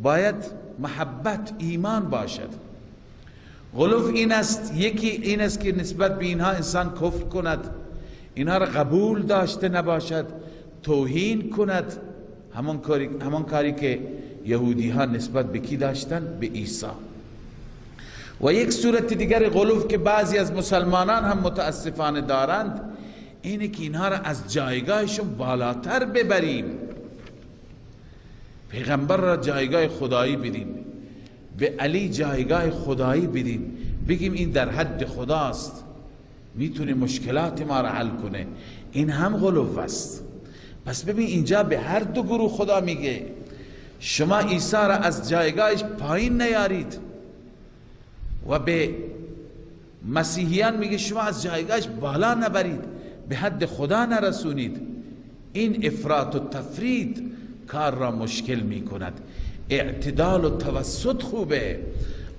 باید محبت، ایمان باشد. غلو این است، یکی این است که نسبت به اینها انسان کفر کند، اینها را قبول داشته نباشد، توهین کند، همان کاری که یهودی ها نسبت به کی داشتن؟ به عیسی. و یک صورت دیگر غلو که بعضی از مسلمانان هم متاسفانه دارند اینه که اینها را از جایگاهشون بالاتر ببریم، پیغمبر را جایگاه خدایی بدیم، به علی جایگاه خدایی بدیم، بگیم این در حد خداست، میتونه مشکلات ما را حل کنه. این هم غلو است. پس ببین اینجا به هر دو گروه خدا میگه شما عیسی را از جایگاهش پایین نیارید، و به مسیحیان میگه شما از جایگاهش بالا نبرید، به حد خدا نرسونید. این افراط و تفرید کار را مشکل میکند. اعتدال و توسط خوبه.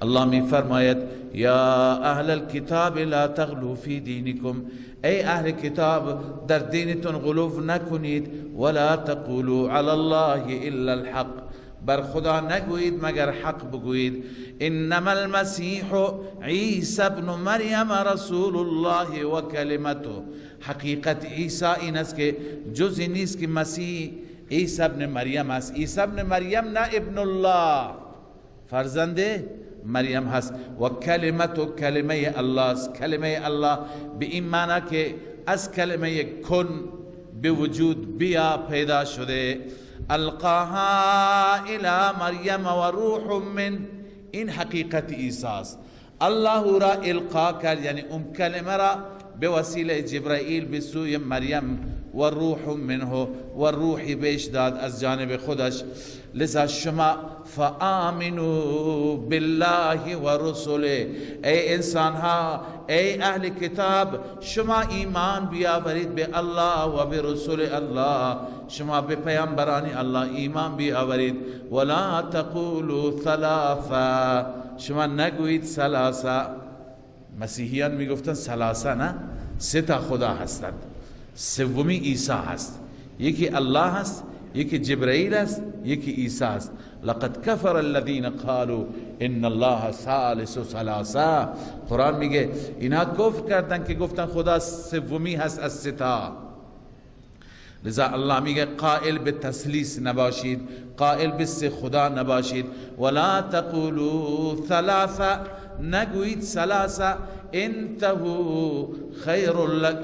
الله می فرماید یا اهل الكتاب لا تغلو فی دینکم، ای اهل کتاب در دینتون غلو نکنید، ولا تقولوا علی الله الا الحق، بر خدا نگویید مگر حق بگویید. انما المسیح عیسی ابن مریم رسول الله و کلمته، حقیقت عیسی این است که جز نیست که مسیح عیسی ابن مریم است. عیسی ابن مریم نه ابن الله، فرزند مریم هست. و کلمته کلمه الله است. کلمه الله به این معنی که از کلمه کن به وجود بیا پیدا شده. القاها الى مریم و روح من، این حقیقت عیسی است. الله را القا کرد، یعنی اون کلمه را به وسیله جبرائیل به سوی مریم و روح منه، و روحی بهش داد از جانب خودش. لذا شما فآمنوا بالله و رسله، ای انسان ها، ای اهل کتاب، شما ایمان بیاورید به الله و به رسول الله، شما به پیامبران الله ایمان بیاورید. ولا تقولوا ثلاثه، شما نگویید ثلاثه. مسیحیان میگفتن ثلاثه، نه، سه تا خدا هستند، سومی عیسی هست، یکی الله هست، یکی جبرائیل است، یکی عیسی است. لقد کفر الذین قالوا ان الله ثالث ثلاثه، قرآن میگه اینها کفر کردن که گفتن خدا سومی هست از سه تا. لذا الله میگه قائل به تثلیث نباشید، قائل به سه خدا نباشید. ولا تقولوا ثلاثه، نگویید ثلاثه، انتهوا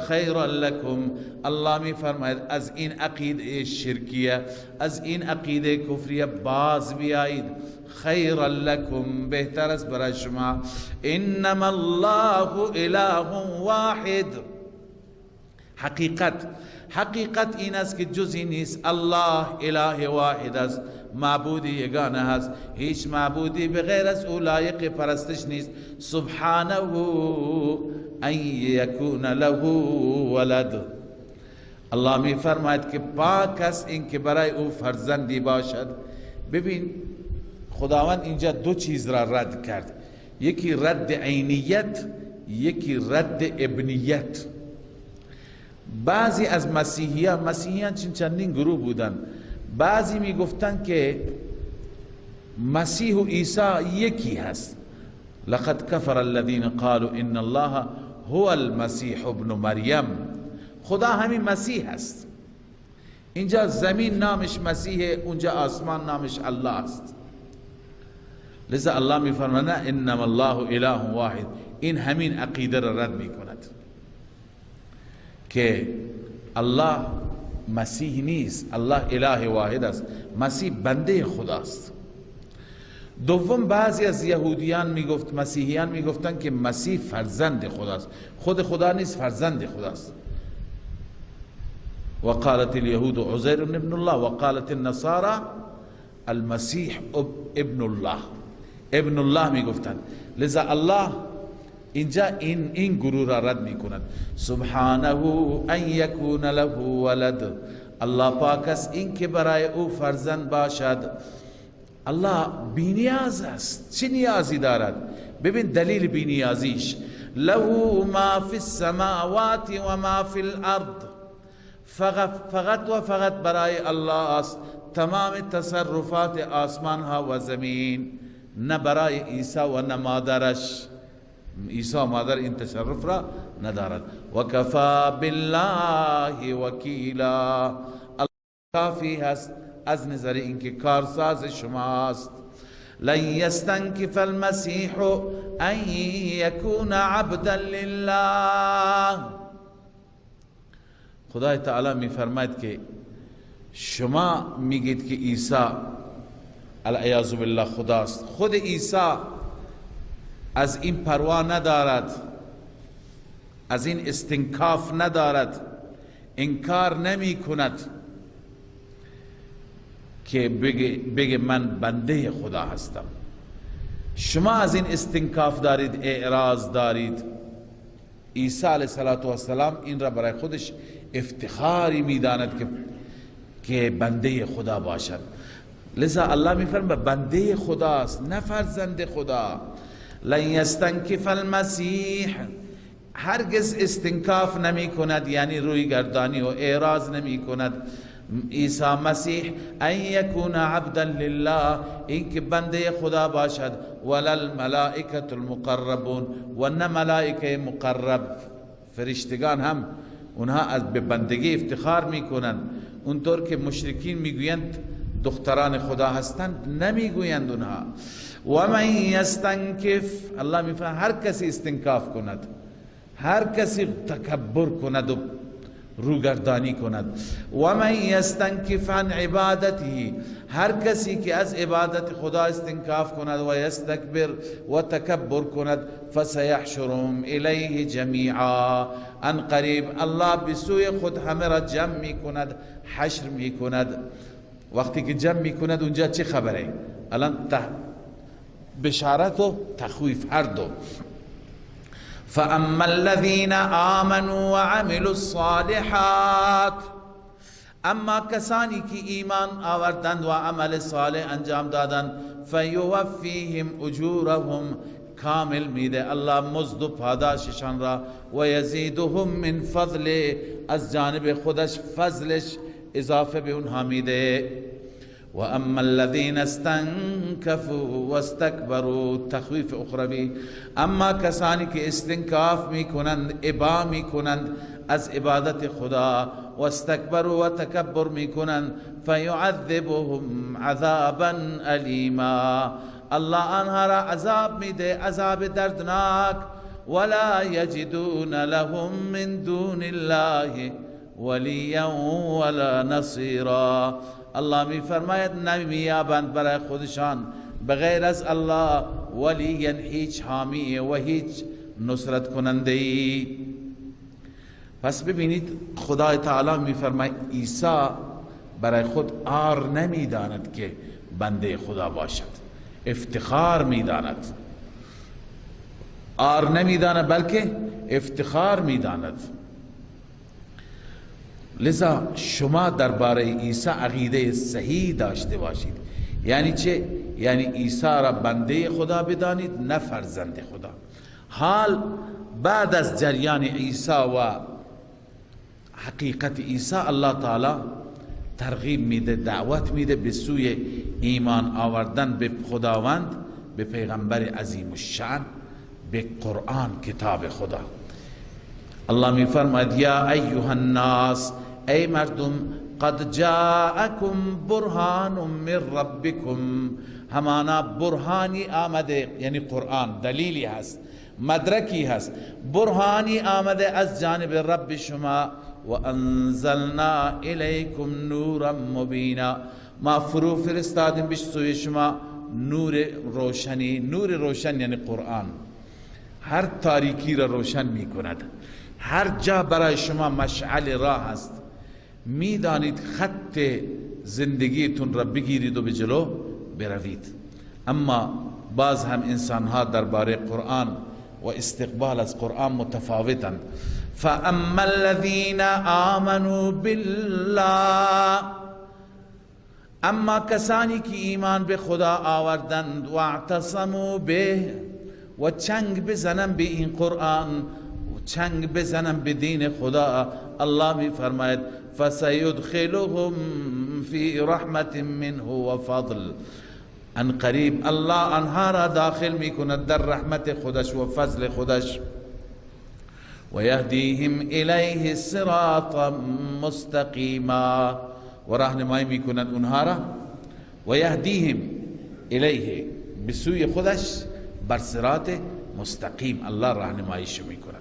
خیر لکم. الله می فرماید از این عقیده شرکیه، از این عقیده کفریه باز بیایید. خیر لکم، بهتر است برای شما. انما الله اله واحد، حقیقت این است که جزی نیست، الله اله واحد است، معبود یگانه هست، هیچ معبودی بغیر از او لایق پرستش نیست. سبحانه ان یکون له ولد، الله می فرماید که پاک است این که برای او فرزندی باشد. ببین خداوند اینجا دو چیز را رد کرد، یکی رد عینیت، یکی رد ابنیت. بعضی از مسیحیان چندین گروه بودن، بعضی می گفتن که مسیح و عیسی یکی هست. لقد کفر الذین قالوا ان الله هو المسیح ابن مریم، خدا همین مسیح هست. اینجا زمین نامش مسیح، اونجا آسمان نامش الله است. لذا الله می فرماند انما الله اله واحد. این همین عقیده را رد می کند که الله مسیح نیست، الله اله واحد است، مسیح بنده خداست. دوم، بعضی از یهودیان میگفت، مسیحیان میگفتن که مسیح فرزند خداست، خود خدا نیست، فرزند خداست. وقالت اليهود عزیر ابن الله وقالت النصارى المسیح ابن الله، ابن الله میگفتن. لذا الله اینجا این گروه را رد میکند. سبحانه ان یکون له ولد، الله پاک است این که برای او فرزند باشد. الله بینیاز است، چه نیازی دارد؟ ببین دلیل بینیازیش، له ما فی السماوات و ما فی الارض، فقط و فقط برای الله است تمام تصرفات آسمان ها و زمین، نه برای عیسی و نه مادرش. عیسی مادر این تصرف را ندارد. و کفا بالله وکیلا، الله کافی هست از نظر اینکه کارساز شماست. لن يستنكف المسيح ان يكون عبدا لله. خدای تعالی میفرماید که شما میگید که عیسی العیاذ بالله خداست، خود عیسی از این پروا ندارد، از این استنکاف ندارد، انکار نمی کند که بگه من بنده خدا هستم. شما از این استنکاف دارید، اعراض دارید. عیسی علیه السلام این را برای خودش افتخاری میداند که بنده خدا باشد. لذا الله میفرماید بنده خداست نه فرزند خدا. لن یستنکف المسیح، هرگز استنکاف نمی کند، یعنی روی گردانی و اعراض نمی کند عیسی مسیح، ان یکون عبدا لله، اینکه بنده خدا باشد، ولا الملائکة المقربون، و نه ملائکه مقرب، فرشتگان هم اونها از به بندگی افتخار میکنند. اونطور که مشرکین میگویند دختران خدا هستند، نمیگویند اونها. و من یستنکف، الله میفرماید هر کسی استنکاف کند، هر کسی تکبر کند و روگردانی کند، و من یستنکف عن عبادته، هر کسی که از عبادت خدا استنکاف کند و یستکبر و تکبر کند، فسیحشرهم الیه جمیعا، ان قریب الله بسوی خود همه را جمع می کند، حشر می کند. وقتی که جمع می کند اونجا چه خبره؟ الان بشارت و تخویف هر دو. فأما الذين آمنوا وعملوا الصالحات، اما کسانی که ایمان آوردند و عمل صالح انجام دادند، فیوفیهم اجورهم، کامل میده الله مزد و پاداششان را، و یزیدهم من فضله، از جانب خودش فضلش اضافه به اونها میده. و اما الذين استنكفوا واستكبروا، تخویف اخروی، اما کسانی که استنکاف میکنند، ابا میکنند از عبادت خدا، و استکبروا و تکبر میکنند، فیعذبهم عذابا الیما، الله آنها را عذاب میده، عذاب دردناک. ولا یجدون لهم من دون الله ولیا ولا نصیرا، الله می فرماید نمیابند برای خودشان بغیر از الله ولیا، هیچ حامی و هیچ نصرت کننده ای. پس ببینید خدای تعالی می فرماید عیسی برای خود عار نمیداند که بنده خدا باشد، افتخار میداند، عار نمیداند بلکه افتخار میداند. لذا شما درباره عیسی عقیده صحیح داشته باشید. یعنی چه؟ یعنی عیسی را بنده خدا بدانید نه فرزند خدا. حال بعد از جریان عیسی و حقیقت عیسی، الله تعالی ترغیب میده، دعوت میده به سوی ایمان آوردن به خداوند، به پیغمبر عظیم الشأن، به قرآن کتاب خدا. الله می فرماید یا ایها الناس، ای مردم، قد جاءکم برهان من ربکم، همانا برهانی آمده، یعنی قرآن دلیلی هست، مدرکی هست، برهانی آمده از جانب رب شما. و انزلنا الیکم نورا مبینا، ما فرو فرستادیم به سوی شما نور روشنی. نور روشن یعنی قرآن، هر تاریکی را روشن می کند، هر جا برای شما مشعل راه است. میدانید خط زندگیتون را بگیرید و به جلو بروید. اما باز هم انسانها درباره قرآن و استقبال از قرآن متفاوتند. فاما الذين آمنوا بالله، اما کسانی که ایمان به خدا آوردند، و اعتصموا به، و چنگ بزنن به این قرآن، چنگ بزنن به دین خدا، الله می فرماید فسیدخلهم فی رحمت منه و فضل. ان قریب الله آنها را داخل میکند در رحمت خودش و فضل خودش. و یهدیهم الیه صراطا مستقیما، و راهنمایی میکند اونها را. و یهدیهم الیه، به سوی خودش بر صراط مستقیم الله راهنماییش میکند.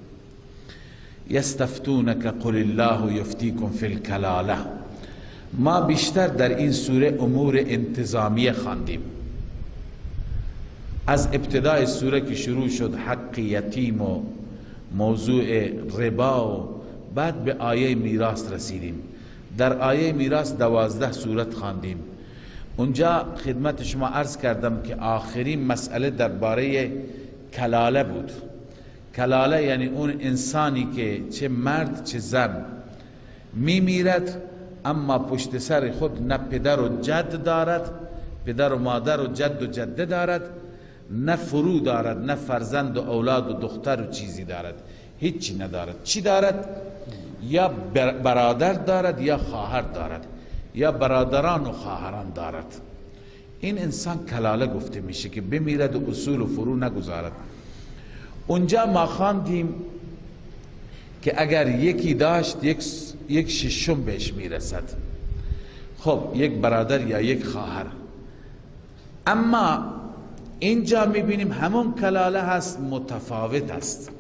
یستفتونک قل الله یفتیکم فی الکلاله. ما بیشتر در این سوره امور انتظامیه خواندیم. از ابتدای سوره که شروع شد حق یتیم و موضوع ربا و بعد به آیه میراث رسیدیم. در آیه میراث 12 سورت خواندیم. اونجا خدمت شما عرض کردم که آخرین مسئله درباره کلاله بود. کلاله یعنی اون انسانی که چه مرد چه زن میمیرد، اما پشت سر خود نه پدر و جد دارد، پدر و مادر و جد و جده دارد، نه فرو دارد، نه فرزند و اولاد و دختر و چیزی دارد، هیچی ندارد. چی دارد؟ یا برادر دارد یا خواهر دارد یا برادران و خواهران دارد. این انسان کلاله گفته میشه که بمیرد و اصول و فرو نگذارد. اونجا ما خواندیم که اگر یکی داشت یک ششم بهش میرسد، خب یک برادر یا یک خواهر. اما اینجا میبینیم همون کلاله هست، متفاوت است.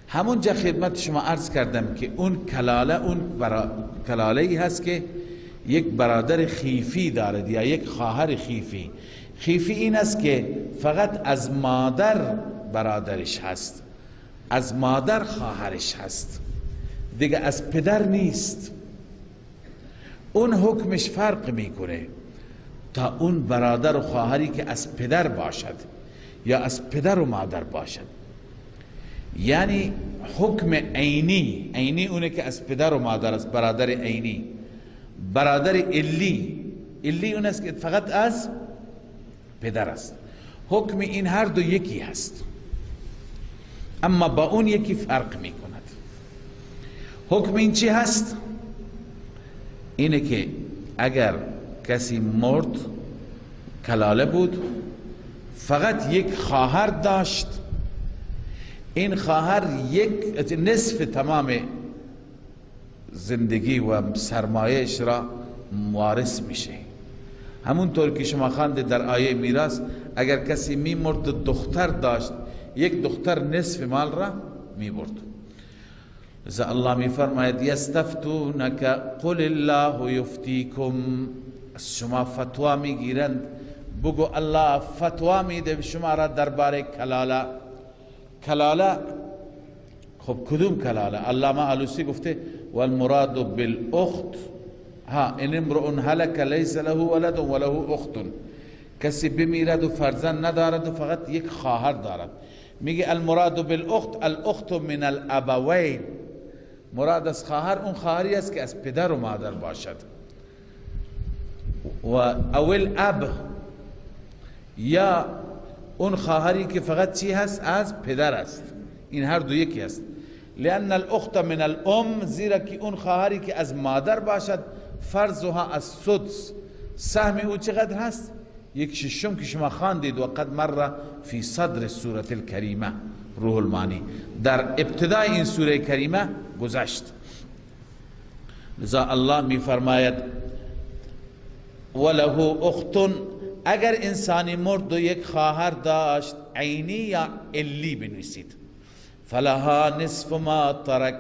همونجا خدمت شما عرض کردم که اون کلاله اون کلاله ای هست که یک برادر خیفی دارد یا یک خواهر خیفی. خیفی این است که فقط از مادر برادرش هست، از مادر خواهرش هست، دیگه از پدر نیست. اون حکمش فرق میکنه تا اون برادر و خواهری که از پدر باشد یا از پدر و مادر باشد. یعنی حکم عینی، عینی اونه که از پدر و مادر است، برادر عینی. برادر علی، علی اون است که فقط از پدر است. حکم این هر دو یکی هست، اما با اون یکی فرق میکند. حکم این چی هست؟ اینه که اگر کسی مرد، کلاله بود، فقط یک خواهر داشت، این خواهر یک نصف تمام زندگی و سرمایه‌اش را وارث میشه. همونطور که شما خواندید در آیه میراث، اگر کسی میمرد دختر داشت، یک دختر نصف مال را میبرد. لذا الله میفرماید یستفتونک قل الله یفتیکم. از شما فتوا میگیرند، بگو الله فتوا میده شما را درباره کلاله. کلاله خب کدوم کلاله؟ علامه آلوسی گفته والمراد بالاخت ها ان امرؤ هلك ليس له ولد وله اخت. کسی بمیرد و فرزند ندارد و فقط یک خواهر دارد. میگه المراد بالاخت الاخت من الابوین. مراد از خواهر اون خواهری است که از پدر و مادر باشد. و اول اب، یا اون خواهری که فقط چی هست؟ از پدر است. این هر دو یکی است. لأن الاخت من الام، زیرا که اون خواهری که از مادر باشد فرضها از سدس، سهم او چقدر هست؟ یک ششم که شما خواندید. و قد مر فی صدر سورة الکریمه، روح المانی در ابتدای این سوره کریمه گذشت. لذا الله می فرماید وله اخت، اگر انسانی مرد و یک خواهر داشت، عینی یا علی بنویسید، فلها نصف ما ترک،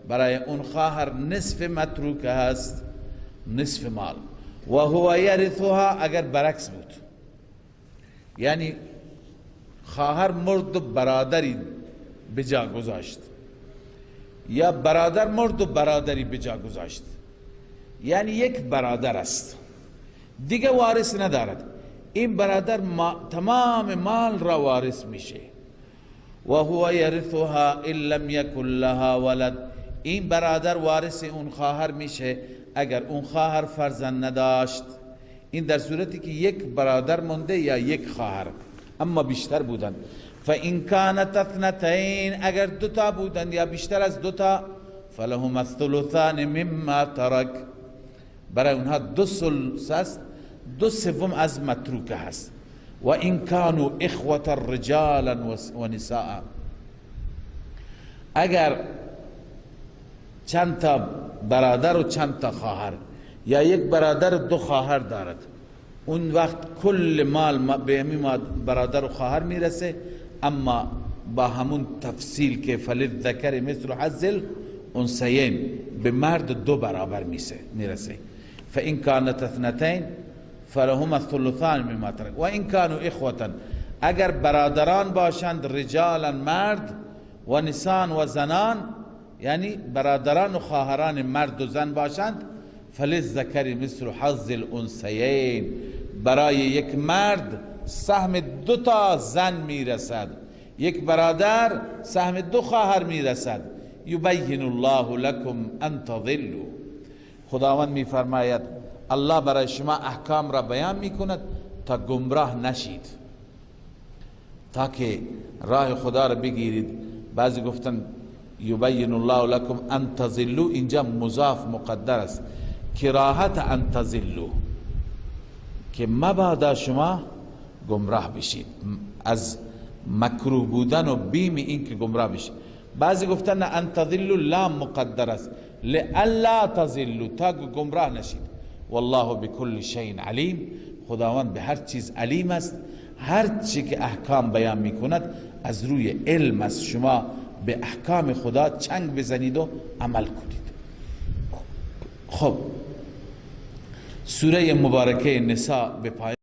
برای اون خواهر نصف متروک هست، نصف مال. و هو یرثها، اگر برعکس بود، یعنی خواهر مرد و برادری بجا گذاشت، یا برادر مرد و برادری بجا گذاشت، یعنی یک برادر است دیگه وارث ندارد، این برادر تمام مال را وارث میشه. و هو یرثها ان لم یکن لها ولد، این برادر وارث اون خواهر میشه اگر اون خواهر فرزند نداشت. این در صورتی که یک برادر مونده یا یک خواهر، اما بیشتر بودن. فان کانت اثنتین، اگر دوتا بودن یا بیشتر از دوتا، فلهما الثلثان مما ترک. برای اونها دو ثلث است، دو سوم از متروکه هست. و این کانوا اخوة رجالا و نساء، اگر چند تا برادر و چند تا خواهر یا یک برادر و دو خواهر دارد، اون وقت کل مال به همین برادر و خواهر میرسه، اما با همون تفصیل که فللذکر مثل حظ الانثیین، به مرد دو برابر میرسه. فإن كانت اثنتين فلهما الثلثان مما ترك وإن كانوا إخوة، اگر برادران باشند، رجالا مرد و نسان و زنان، یعنی برادران و خواهران مرد و زن باشند، فللذکر مثل حظ الانثیین، برای یک مرد سهم دو تا زن میرسد، یک برادر سهم دو خواهر میرسد. یبین الله لکم ان تضلوا، خداوند میفرماید الله برای شما احکام را بیان میکند تا گمراه نشید، تا که راه خدا را بگیرید. بعضی گفتن یبین الله لکم ان تضلوا، اینجا مضاف مقدر است، کراهت ان تضلوا، که مبادا شما گمراه بشید، از مکروه بودن و بیم این که گمراه بشید. بعضی گفتن نه، ان تضلوا لام مقدر است، لئلا تضلوا، تا گمراه نشید. والله بكل شیء علیم، خداوند به هر چیز علیم است، هر چی که احکام بیان میکند از روی علم است. شما به احکام خدا چنگ بزنید و عمل کنید. خب، سوره مبارکه نساء به پایان